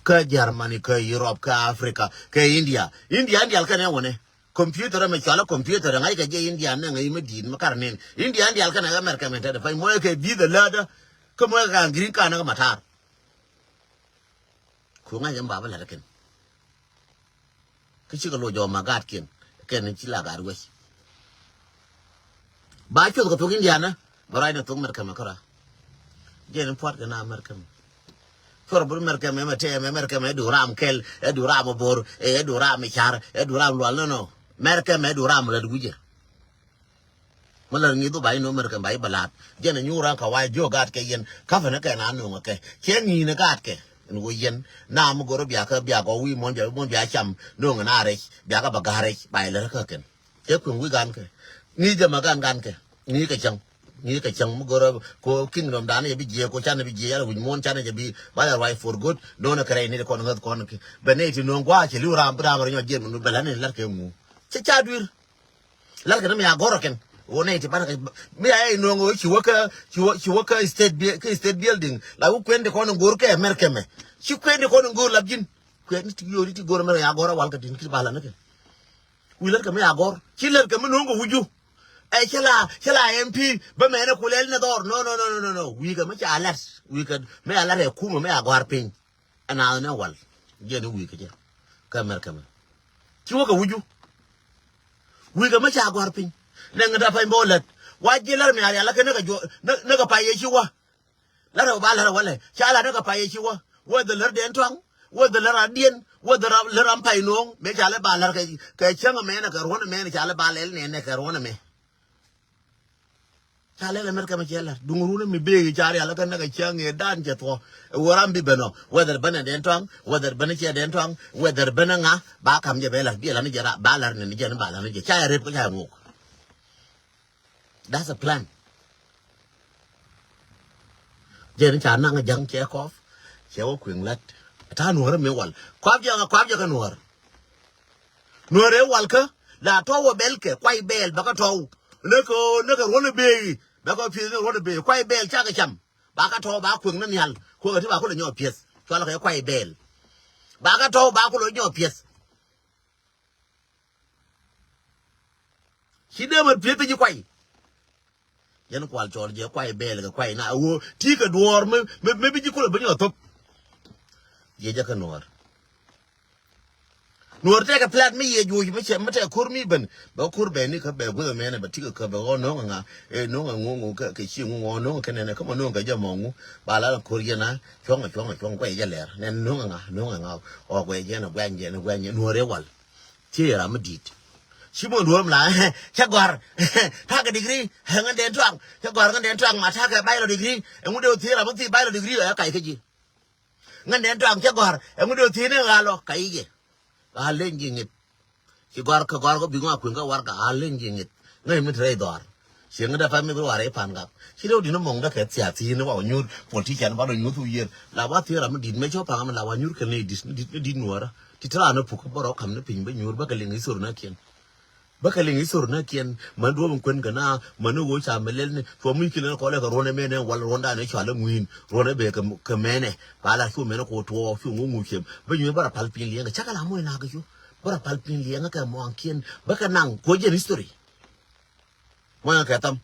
Kä Germany, kä Europe, kä Africa, kä India. India in dial kɛnɛ wunɛ. Computer mɛ cualä computer ŋa̱c kɛ jɛ India nɛ ŋäc mi di̱i̱t mi kar nin. India in dial kɛnɛ America mɛ tɛt pay muɔc kɛ bi̱th ɛ lätdä. Kä muɔc kɛ green card nɛ kä matar. Ku ŋa̱c ɛn bapä lät kɛn. Kä cikɛ loc jɔɔk ma gaatkiɛn kɛn ci la gaat wec. Ba cuoth kɛ thok India nä bɛ ruacnɛ thok America mɛ kära. Jɛn in pua̱t kɛ na America mɛ. Cuɔr bur America mɛ mɛ tɛmɛ America mɛ du ram kɛl ɛ du ram bor ɛ du ram car ɛ du ram lual nɔnɔ. America mɛ du ram lät wi̱cɛ. Mä lär ŋi̱th wä ba inɔ America ba i̱ bɛ la̱t jɛn a nyuur ran ka wa̱i̱ jiök gaat kɛ yɛn ka̱pɛ ni kɛ na nööŋä kɛ ciɛ ŋi̱i̱n ɛ gaat kɛ. Ɛn ɣöö yɛn na mi go̱rä biakä biak ɔ wi̱i̱ muɔ̱n bia bi muɔ̱n bia cam nööŋä na rɛc biakä bɛ ga̱r rɛc ba ilär kä kɛn. Cɛ kui̱ŋ wi̱i̱ gan kɛ ŋi̱i̱c jɛ ma gan gan kɛ ŋi̱i̱c kɛ cäŋ. Ŋi̱i̱c kɛ cäŋ mi go̱rä ko kingdom dan yɛ bi jiɛ ko canɛ bi jiɛ yal wi̱c muɔ̱n canɛ jɛ bi ba yɛ ruac for good. Nööŋä kɛ rɛc ni kɔn ŋäth kɔn kɛ bɛ nɛy ti nööŋ gua̱a̱ cɛ li̱w raam bi raam rɛ nyɔk jiɛn mi nu bɛ la̱t ni la̱t kɛ ŋu. Cɛ ca dui̱r. Lar kɛ ni mi a gɔr kɛn Wä nɛy ti banɛ kɛ mi a ɛ nööŋ ɣöö ci wä kä ci wä ci wä kä state bi- kä state building la wä kuɛn ti kɔn in go̱o̱r kɛ America mɛ. Ci kuɛn ti kɔn in go̱o̱r lap ji̱n. Kuɛn ti yo̱o̱ri ti go̱o̱r America ya gɔ̱r a wal kɛ tin kit ba lan ni kɛ. Wi̱i̱ lät kɛ mi a gɔ̱r ci lät kɛ mi nööŋ kɛ wi̱cu. Ɛ cɛ la cɛ la M P bä mɛn ɛ ku lɛl ni dhɔr no no no no no no wi̱i̱ kɛ mi ca lɛt wi̱i̱ kɛ mi a lɛt ɛ kumɛ mi a gɔ̱a̱r piny. Ɛ naath ni wal jiɛn i̱ wi̱i̱ kɛ jɛ kä America mɛ. Ci wä kɛ wi̱cu wi̱i̱ kɛ mi ca gɔ̱a̱r piny. Nɛ ŋä da pany bä wä lät wa jiɛ lär mi a rial ɛ kɛ ni kɛ juɔ ni kɛ pay yɛ ci wä. Lärä ba lärä walɛ ca la ni kɛ pay yɛ ci wä. Wä dhɛ lär dɛn tɔaŋ wä dhɛ lär a diɛn wä dhɛ lär am pay no̱o̱ŋ mëë ca lɛ ba lär kɛ cäŋ mɛnɛ kɛ ruɔ̱n mɛnɛ ca lɛ ba lɛl nɛnɛ kɛ ruɔ̱n mɛ. Ca lɛl America mɛ cɛ lär duŋ ruɔ̱n mi bee ca rial kɛ nɛ kɛ cäŋ ɛ dan cɛ thuɔ. Wä ram bi ben ɔ whether ben ɛ dɛn tɔaŋ whether ben cɛ dɛn tɔaŋ whether ben ŋa ba kam jɛ bɛ lär bi lär ni jɛ ba lär ni jɛ ni ba lär ni jɛ ca rep kɛ ca ŋuk. That's a plan. Jɛn ca naŋ ja̱ŋ cɛ kɔp cɛ wä kueŋ lat. Ta nuɔ̱ɔ̱r mi wal kuap jɛ kuap jɛ kä nuɔ̱ɔ̱r. Nuɔ̱ɔ̱r ɛ wal kä la tɔw wä bɛl kɛ kuay bɛɛl bä kä tɔw. Lä kɛ lä kɛ ruɔ̱n ɛ bee bä kɛ pieth ni ruɔ̱n ɛ bee kuay bɛɛl cakɛ cam. Ba kä tɔw ba kueŋ ni nhial kueŋ ɛ ti ba kulɛ nyɔɔ pieth cual kɛ kuay bɛɛl. Ba kä tɔw ba kulɛ nyɔɔ pieth. Ci dee mät pieth ji̱ kuay. Yɛn kual cɔl jɛ kuay bɛɛl kɛ kuay na a ɣöö ti kɛ duɔɔr mi mi bi ji̱ kulɛ bi nyɔ thop. Jiɛ jɛ kä nuɔɔr. Nuɔɔr tɛkɛ plat mi yɛ juɔc mi cɛ mi tɛkɛ ko̱r mi ben bɛ ko̱r bɛ ni kä bɛ guäth mɛnɛ bɛ ti kɛ kä bɛ ɣɔɔ no̱o̱ŋ ŋa. Ɛ no̱o̱ŋ ŋu ŋu kɛ ci ŋu ŋu no̱o̱ŋ kɛ nɛnɛ kä mɔ no̱o̱ŋ kɛ jɛ mɔ ŋu. Ba la la ko̱r yɛn a cuɔ̱ŋ cuɔ̱ŋ cuɔ̱ŋ kuay jɛ lɛr nɛn no̱o̱ŋ ŋa no̱o̱ŋ ŋa. Ɔ guay jɛ nɛ guany jɛ nɛ guany jɛ nuɔɔr ɛ wal. Ci ram mi di̱i̱t. Ci muɔ̱ɔ̱n duɔ̱ɔ̱r mi la cä gɔ̱a̱r. Ta̱a̱ kɛ degree ɛ ŋän dɛn tuaŋ cä gɔ̱a̱r ŋän dɛn tuaŋ ma ta̱a̱ kɛ bachelor degree. Ɛŋu dee wä thiee ram mi thiee bachelor degree ɛ kac kä ji̱. Ŋän dɛn tuaŋ cä gɔ̱a̱r ɛŋu dee wä thiee ni ɣa̱l ɔ kac i̱ jɛ. Ɣa̱l leny ji̱ ŋi̱th. Ci gɔ̱a̱r kɛ gɔ̱a̱r kɛ bi̱ŋ a kueŋ kɛ warɛga ɣa̱l leny ji̱ ŋi̱th. Ŋäc mi te rɛy dhɔaar. Ciɛ ŋädɛ pam mi bi ruaar i̱ pan gak. Ci rɛw di̱n mɔŋdä kɛ thiath thi̱n i̱ wa wä nyuur politician ba dɔ nyuur thuk yiër. La ba thiee ram mi di̱t mëë cä paŋ mi la wa nyuur kɛn ni di̱t ni di̱t ni di̱t nuɔɔrä. Ti te raan ni puk bä rɔ ka̱m ni piny bä nyuur bä kɛ liŋ i̱ thor ni kiɛn. Bä kɛ liŋ i̱ thor ni kiɛn män duɔ̱ɔ̱p in kuën kɛ na män ni ɣöö ca mi lɛl ni cuɔ mi kilɛ ni kɔlɛ kɛ ruɔ̱n ɛmɛnɛ wal ruɔ̱n dan i̱ cɔal i̱ ŋui̱n ruɔ̱n ɛ bee kɛ mɛnɛ. Ba la cu mɛnɛ kɛ wä tuɔɔk cu ŋuŋ ŋuŋ ciɛm bä nyuur bä rɔ pal piny liɛŋ kɛ cä kɛ la muɔc na kɛ cu. Bä rɔ pal piny liɛŋ kɛ muaŋkiɛn bä kɛ naŋ kuɔ jiɛn history. Muɔ̱ŋ kɛ thäm.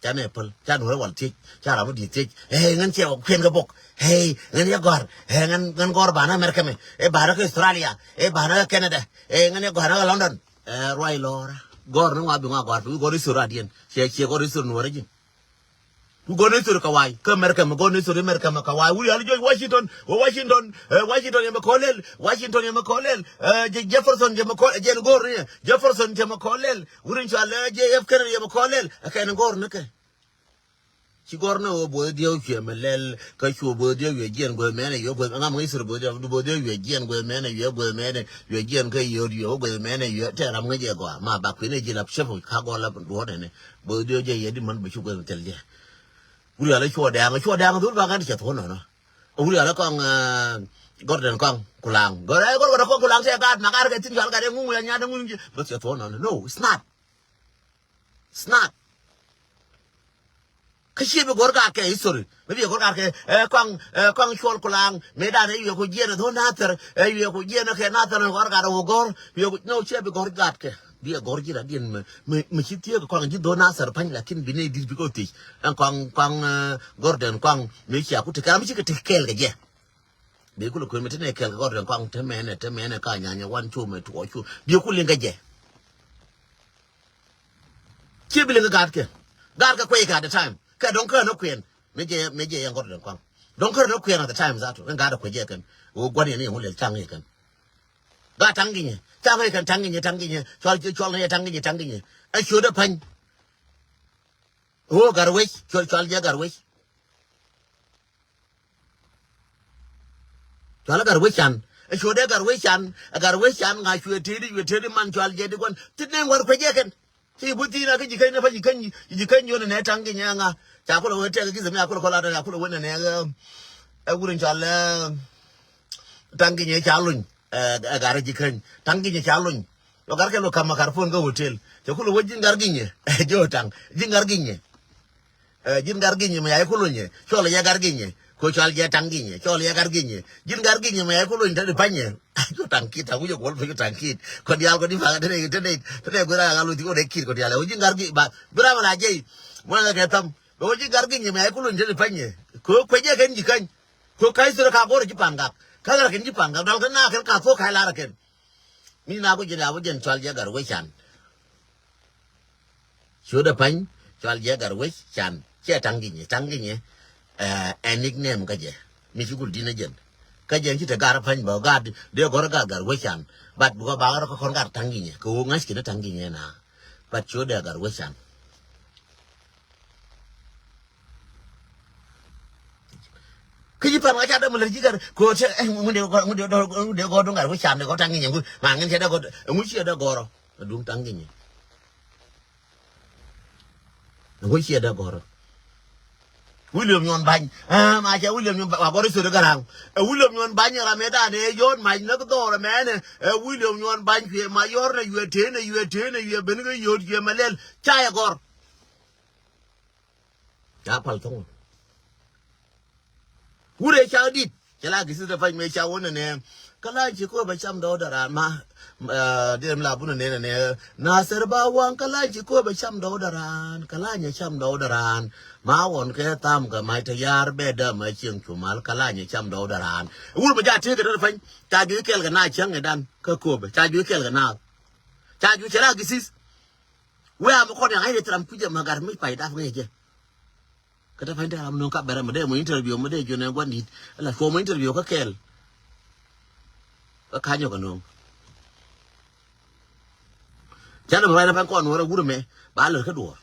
Ca nɛ päl ca nuɔ̱rä wal thiec ca ram mi di̱i̱t thiec. Ey ŋän ciɛ wä kuiɛn kɛ bok. Ey ŋän yɛ gɔ̱r. Ey ŋän ŋän gɔ̱r banä America mɛ. Ey banä kä Australia. Ey banä kä Canada. Ey ŋän yɛ gɔ̱r nä kä London. Ɛ ruac lɔrä gɔ̱r ni ŋuath bi ŋuath gɔ̱r bi gɔ̱r isor adiɛn ciɛ ciɛ gɔ̱r isor nuɔ̱rä ji̱. Gɔn ni thori kawai kä America mɛ gɔn ni thori America mɛ kawai wuri ali George Washington wä Washington ɛ Washington yɛ mɛ kɔlɛl Washington yɛ mɛ kɔlɛl ɛ Jefferson yɛ mɛ kɔlɛl jɛn gɔr ni Jefferson yɛ mɛ kɔlɛl wuri cɔal ɛ J F Kennedy yɛ mɛ kɔlɛl ɛ kɛn gɔr ni kɛ. Ci gɔr ni wä both diɛw cuɛ mɛ lɛl kä cu both diɛw cuɛ jiɛn guɛ mɛnɛ yɔ guɛ ŋam ŋa thori both diɛw both diɛw cuɛ jiɛn guɛ mɛnɛ yɔ guɛ mɛnɛ yɔ jiɛn kä yɔ yɔ guɛ mɛnɛ yɔ tɛ ram ŋa jɛ gɔa ma ba kuinɛ ji̱ lap cɛp ka gɔr lap duɔt ɛnɛ. Both diɛw jɛ yɛ di man bɛ cu guɛ mɛ thil jɛ. Wuri ala cuɔ dɛŋ cuɔ dɛŋ dhul ba ŋa̱n cɛ thuɔ̱n nɔnɔ. Wuri ala kɔŋ Gordon kɔŋ kulaŋ gɔr ɛ gɔr gɔr kɔŋ kulaŋ cɛ gaat ma gaat kɛ thin cual gat ɛ ŋuŋ ya nyat ɛ ŋuŋ ji̱ bä cɛ thuɔ̱n nɔnɔ no it's not. It's not. Kä cie bi gɔr gaat kɛ history mi bi gɔr gaat kɛ ɛ kɔŋ ɛ kɔŋ cuɔl kulaŋ mi dan ɛ yuɛ ku jiɛn ɛ thuɔ̱n nathɛr ɛ yuɛ ku jiɛn ɛ kɛ nathɛr ɛ gɔr gaat ɛ wä gɔr yuɛ ku no cie bi gɔr gaat kɛ. Bi ɛ gɔr ji̱ radiɛn mɛ mɛ mɛ ci thiek kɔaŋ ji̱ dhon a thɛr pa̱ny lakin bi nɛy di̱t bi kɛ thiec. Ɛn kɔaŋ kɔaŋ Gordon kɔaŋ mi cia ku tekɛl mi ci kɛ tekɛl kɛ jɛ. Bi kulɛ kuën mi te nɛ kɛl kɛ Gordon kɔaŋ te mɛnɛ te mɛnɛ ka nyanyɛ wan cu mɛ tuɔɔc cu bi ku liŋ kɛ jɛ. Ci bi liŋ kɛ gaat kɛ gaat kɛ kuec kɛ at the time kɛ dɔ̱ŋ kään ɛ kuɛn. Mi jɛ mi jɛ yɛn Gordon kɔaŋ dɔ̱ŋ kään ɛ kuɛn at the time that ɛn gaat ɛ kuec jɛ kɛn. Ɣöö gua̱n yɛn yɛn wä lɛl caŋ yɛ kɛn. Gat taŋ ginyɛ taŋ ginyɛ taŋ ginyɛ taŋ ginyɛ cual cual ŋiɛ taŋ ginyɛ taŋ ginyɛ. Ɛ ciötdɛ pa̱ny. Ɣöö Gatwec cual cual jɛ Gatwec. Cual Gatwec can ɛ ciötdɛ Gatwec can ɛ Gatwec can ŋa cuɛ tëëdi cuɛ tëëdi man cual jɛ di gua̱n thi̱n nɛn gua̱n kuec jɛ kɛn. Ci i̱ buth thi̱n a kä ji̱ käny ni pa ji̱ käny ji̱ käny yonɛ nɛ taŋ ginyɛ ŋa. Ca kulɛ wee tɛk gi̱th mi a kulɛ kɔl a kulɛ wee nɛ nɛ ɛ wurɛ cual ɛ. Taŋ ginyɛ ca luny ɛ ɛ gat ɛ ji̱ käny taŋ ginyɛ ca luny. Lɔ gar kɛ lɔ kam makar pon kä hotel. Cɛ kulɛ wä ji̱n gar ginyɛ. Ji̱ ɣöö taŋ. Ji̱n gar ginyɛ. Ɛ, ji̱n gar ginyɛ mɛ ya i̱ kulɛ nyɛ. Cɔl yɛ gar ginyɛ. Ko cɔal jɛ taŋ ginyɛ. Cɔl yɛ gar ginyɛ. Ji̱n gar ginyɛ mɛ ya i̱ kulɛ nyɛ te di panyɛ. Ji̱ ɣöö taŋ kit, taŋ wi̱cɛ kuɔl pecä taŋ kit. Kɔ diaal kɔ di paŋ te dee, te dee, te dee guira ɣal wä ti kɔ dee kit kɔ diaal. Ɛ wä ji̱n gar gi ba. Bira mɛ la jɛ i̱. Mɔ kɛ kɛ tham. Bɛ wä ji̱n gar ginyɛ mɛ ya i̱ kulɛ nyɛ te di panyɛ. Ko kuecɛ kɛn ji̱ kany. Ko ka̱c thurɛ ka go̱rɛ ji̱ paŋ gak. Ka ɣär kɛn ji̱ paŋ gak. Dual kɛ na kɛn ka thok ka̱c lar kɛn. Mi na ku jɛn a wä jɛn cɔal jɛ gar wec can. Ciötdɛ pa̱ny cɔal jɛ gar wec can. Cɛ ta̱ŋ ginyɛ, ta̱ŋ ginyɛ. Ɛ, ɛ nickname kä jɛ. Mi ci kul di̱n ɛ jɛn. Kä jɛn ci te gar pa̱ny bä gar dee gɔr gar gar wec can. But bikɔ ba ɣɔr kä kɔn gar ta̱ŋ ginyɛ. Kɛ ɣöö ŋa̱c kɛn ta̱ŋ ginyɛ na. But ciötdɛ gar wec can. Kä ji̱ pan ŋa̱c a däm lät ji̱ kär ko̱ te, eh, ŋun dee gɔ̱r, ŋun dee gɔ̱r, ŋun dee gɔ̱r duŋ ŋa̱t wä can dee gɔ̱r ta̱ŋ ŋi̱ny ɛŋu ma ŋin cɛ dee gɔ̱r ɛŋu ciɛ dee gɔ̱r ɔ duŋ ta̱ŋ ŋi̱ny ɛŋu ciɛ dee gɔ̱r ɔ. William Nyuɔn Bany, ah, ma cɛ William Nyuɔn Bany wa gɔ̱r i̱ thöt ɛ gäraŋ. Ɛ William Nyuɔn Bany ɛ ram ɛ dan ɛ yɔ̱ɔ̱t mac näk dhɔr ɛmɛnɛ. Ɛ William Nyuɔn Bany cuɛ ma yɔ̱r nɛ yuɛ tëë nɛ yuɛ tëë nɛ yuɛ ben kä yio̱o̱t cuɛ mɛ lɛl ca yɛ gɔ̱r. Ca pal thoŋ. Wurɛ ca dit. Cɛ la gisi dɛ pany mɛ ca wunɛ nɛ. Kä la ci ko bɛ cam dɔw dɛ ran ma. Dee mi la bunɛ nɛ nɛ. Nasir ba waŋ kä la ci ko bɛ cam dɔw dɛ ran. Kä la nyɛ cam dɔw dɛ ran. Ma wɔn kɛ tham kɛ mac te yar bɛ dä ma cieŋ cumal kä la nyɛ cam dɔw dɛ ran. Wur mɛ ja tëë kɛ dɔw dɛ pany. Ca ju kɛl kɛ na cieŋ kɛ dan. Kä ko bɛ ca ju kɛl kɛ na. Ca ju cɛ la gisi. Wee a mi kɔn yaŋ a yet ram kui̱c ɛmɛ gat mi pay dap ŋäc jɛ. Kä te pany te ram no̱o̱ŋ ka bɛr ɛmɛ dee mɔ interview mɛ dee jiɔn ɛ gua̱n di̱t. Ɛla cuɔ mɔ interview kä kɛɛl. Kä ka̱nyɔ kɛ no̱o̱ŋ. Canɛ mɛ ruac na pany kɔn nuɔr ɛ wur ɛmɛ ba lär kä duɔ̱ɔ̱r.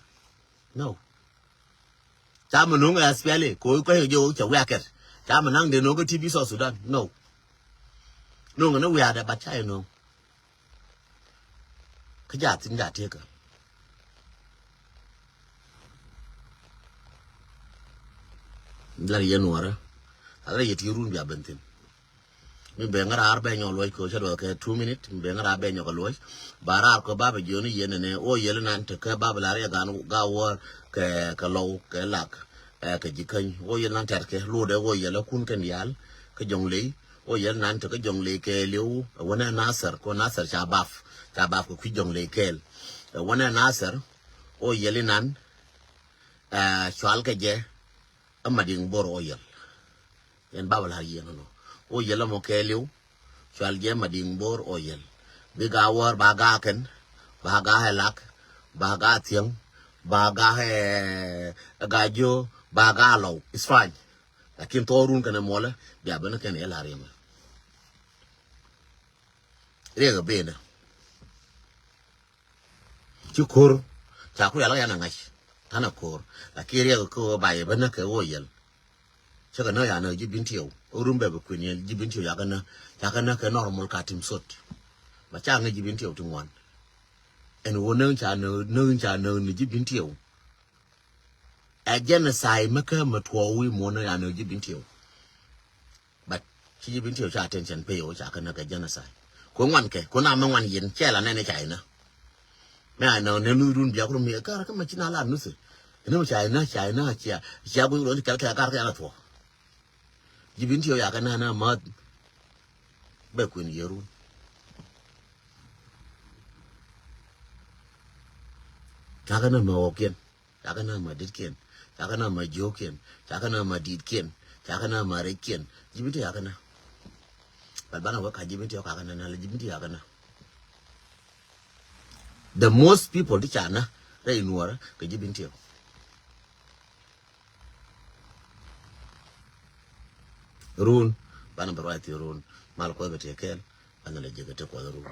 No. Ca mi no̱o̱ŋ ɛ S P L A ko̱ kɔc kɛ jiök cɛ wiak kɛt. Ca mi naŋ dee no̱o̱ŋ kä T V South Sudan. No. No̱o̱ŋ ɛ ni wiaadɛ bat ca yɛ no̱o̱ŋ. Kä ja thi̱n ja tëëkä. Lar yɛ nuɔrä. Lar yɛ ti run bia ben thi̱n. Mi ben ŋäraar ben nyɔk luɔc kɛ cä duɔth kɛ two minute. Mi ben ŋäraar ben nyɔk kɛ luɔc. Ba raar kɔ bapɛ jiɔni yɛn nɛ nɛ wä yɛl nan tekɛ bapɛ lar yɛ gan ga wäär kɛ kɛ lɔw kɛ lak. Ɛ kɛ ji̱ käny wä yɛl nan tɛtkɛ lodɛ wä yɛl kun kɛn diaal kä jɔŋ ley. Wä yɛl nan tekɛ jɔŋ ley kɛɛliw ɛ wänɛ Nasir kɔ Nasir ca bap ca bap kɛ kui̱ jɔŋ ley kɛɛl. Ɛ wänɛ Nasir wä yɛl inan. Ɛ cual kɛ jɛ. Ɛ Madiŋ Bor wä yɛl. Yɛn bapɛ lar yɛn nɔ wä yɛl ɛmɔ kɛɛliw. Cual jɛ Madiŋ Bor wä yɛl. Bi ga wäär ba ga kɛn ba ga ɛ lak ba ga thiäŋ ba ga ɛ ga jiö ba ga lɔw. It's fine. Lakin thɔɔrun kɛnɛ muɔlɛ bia ben kɛn ɛ lar yɛn mɛ. Riɛk ɛ benɛ. Ci ko̱r ca ku yal kä yan a ŋa̱c. Thanɛ ko̱r lakin riɛk kä ba yɛ ben kɛ wä yɛl. Cä kɛ nä ya nä ji̱ bin tiɛw rum bɛ bɛ kui̱n yɛl ji̱ bin tiɛw ya kɛ nä. Ca kɛ nä kɛ normal ka tim sot. Ba ca ŋäc ji̱ bin tiɛw ti ŋuan. Ɛn wä nä ca nä nä ca nä ni ji̱ bin tiɛw. Ɛ genocide mi kä mi tuɔɔk wi̱i̱ muɔ̱n ni ran ni ji̱ bin tiɛw. But ci ji̱ bin tiɛw ca attention pay wä ca kä näk ɛ genocide. Ku ŋuan kɛ ku na mi ŋuan yin cɛ la nɛn ca inä. Mi a nä nɛ nuth run biak rum mi kar kä ma ci na la nuth. Inä mi ca inä ca inä cia cia guic run kɛl kɛ kar kɛ la tuɔɔk. Ji̱ bin tiɛw ca kä näk näk mäth. Bɛ kui̱n yɛ run. Ca kä näk mɛ ɣɔkiɛn. Ca kä näk ma di̱tkiɛn. Ca kä näk ma jiökiɛn. Ca kä näk ma di̱tkiɛn. Ca kä näk ma rɛckiɛn. Ji̱ bin tiɛw ca kä näk. Bal banɛ wä ka ji̱ bin tiɛw ca kä näk, na la ji̱ bin tiɛw ca kä näk. The most people ti ca näk rɛy nuɔrä kɛ ji̱ bin tiɛw. Run banɛ bɛ ruac thi̱n run mal kuɔth bɛ tiɛ kɛɛl. Banɛ lɛ jek ɛ ti kuɔth run.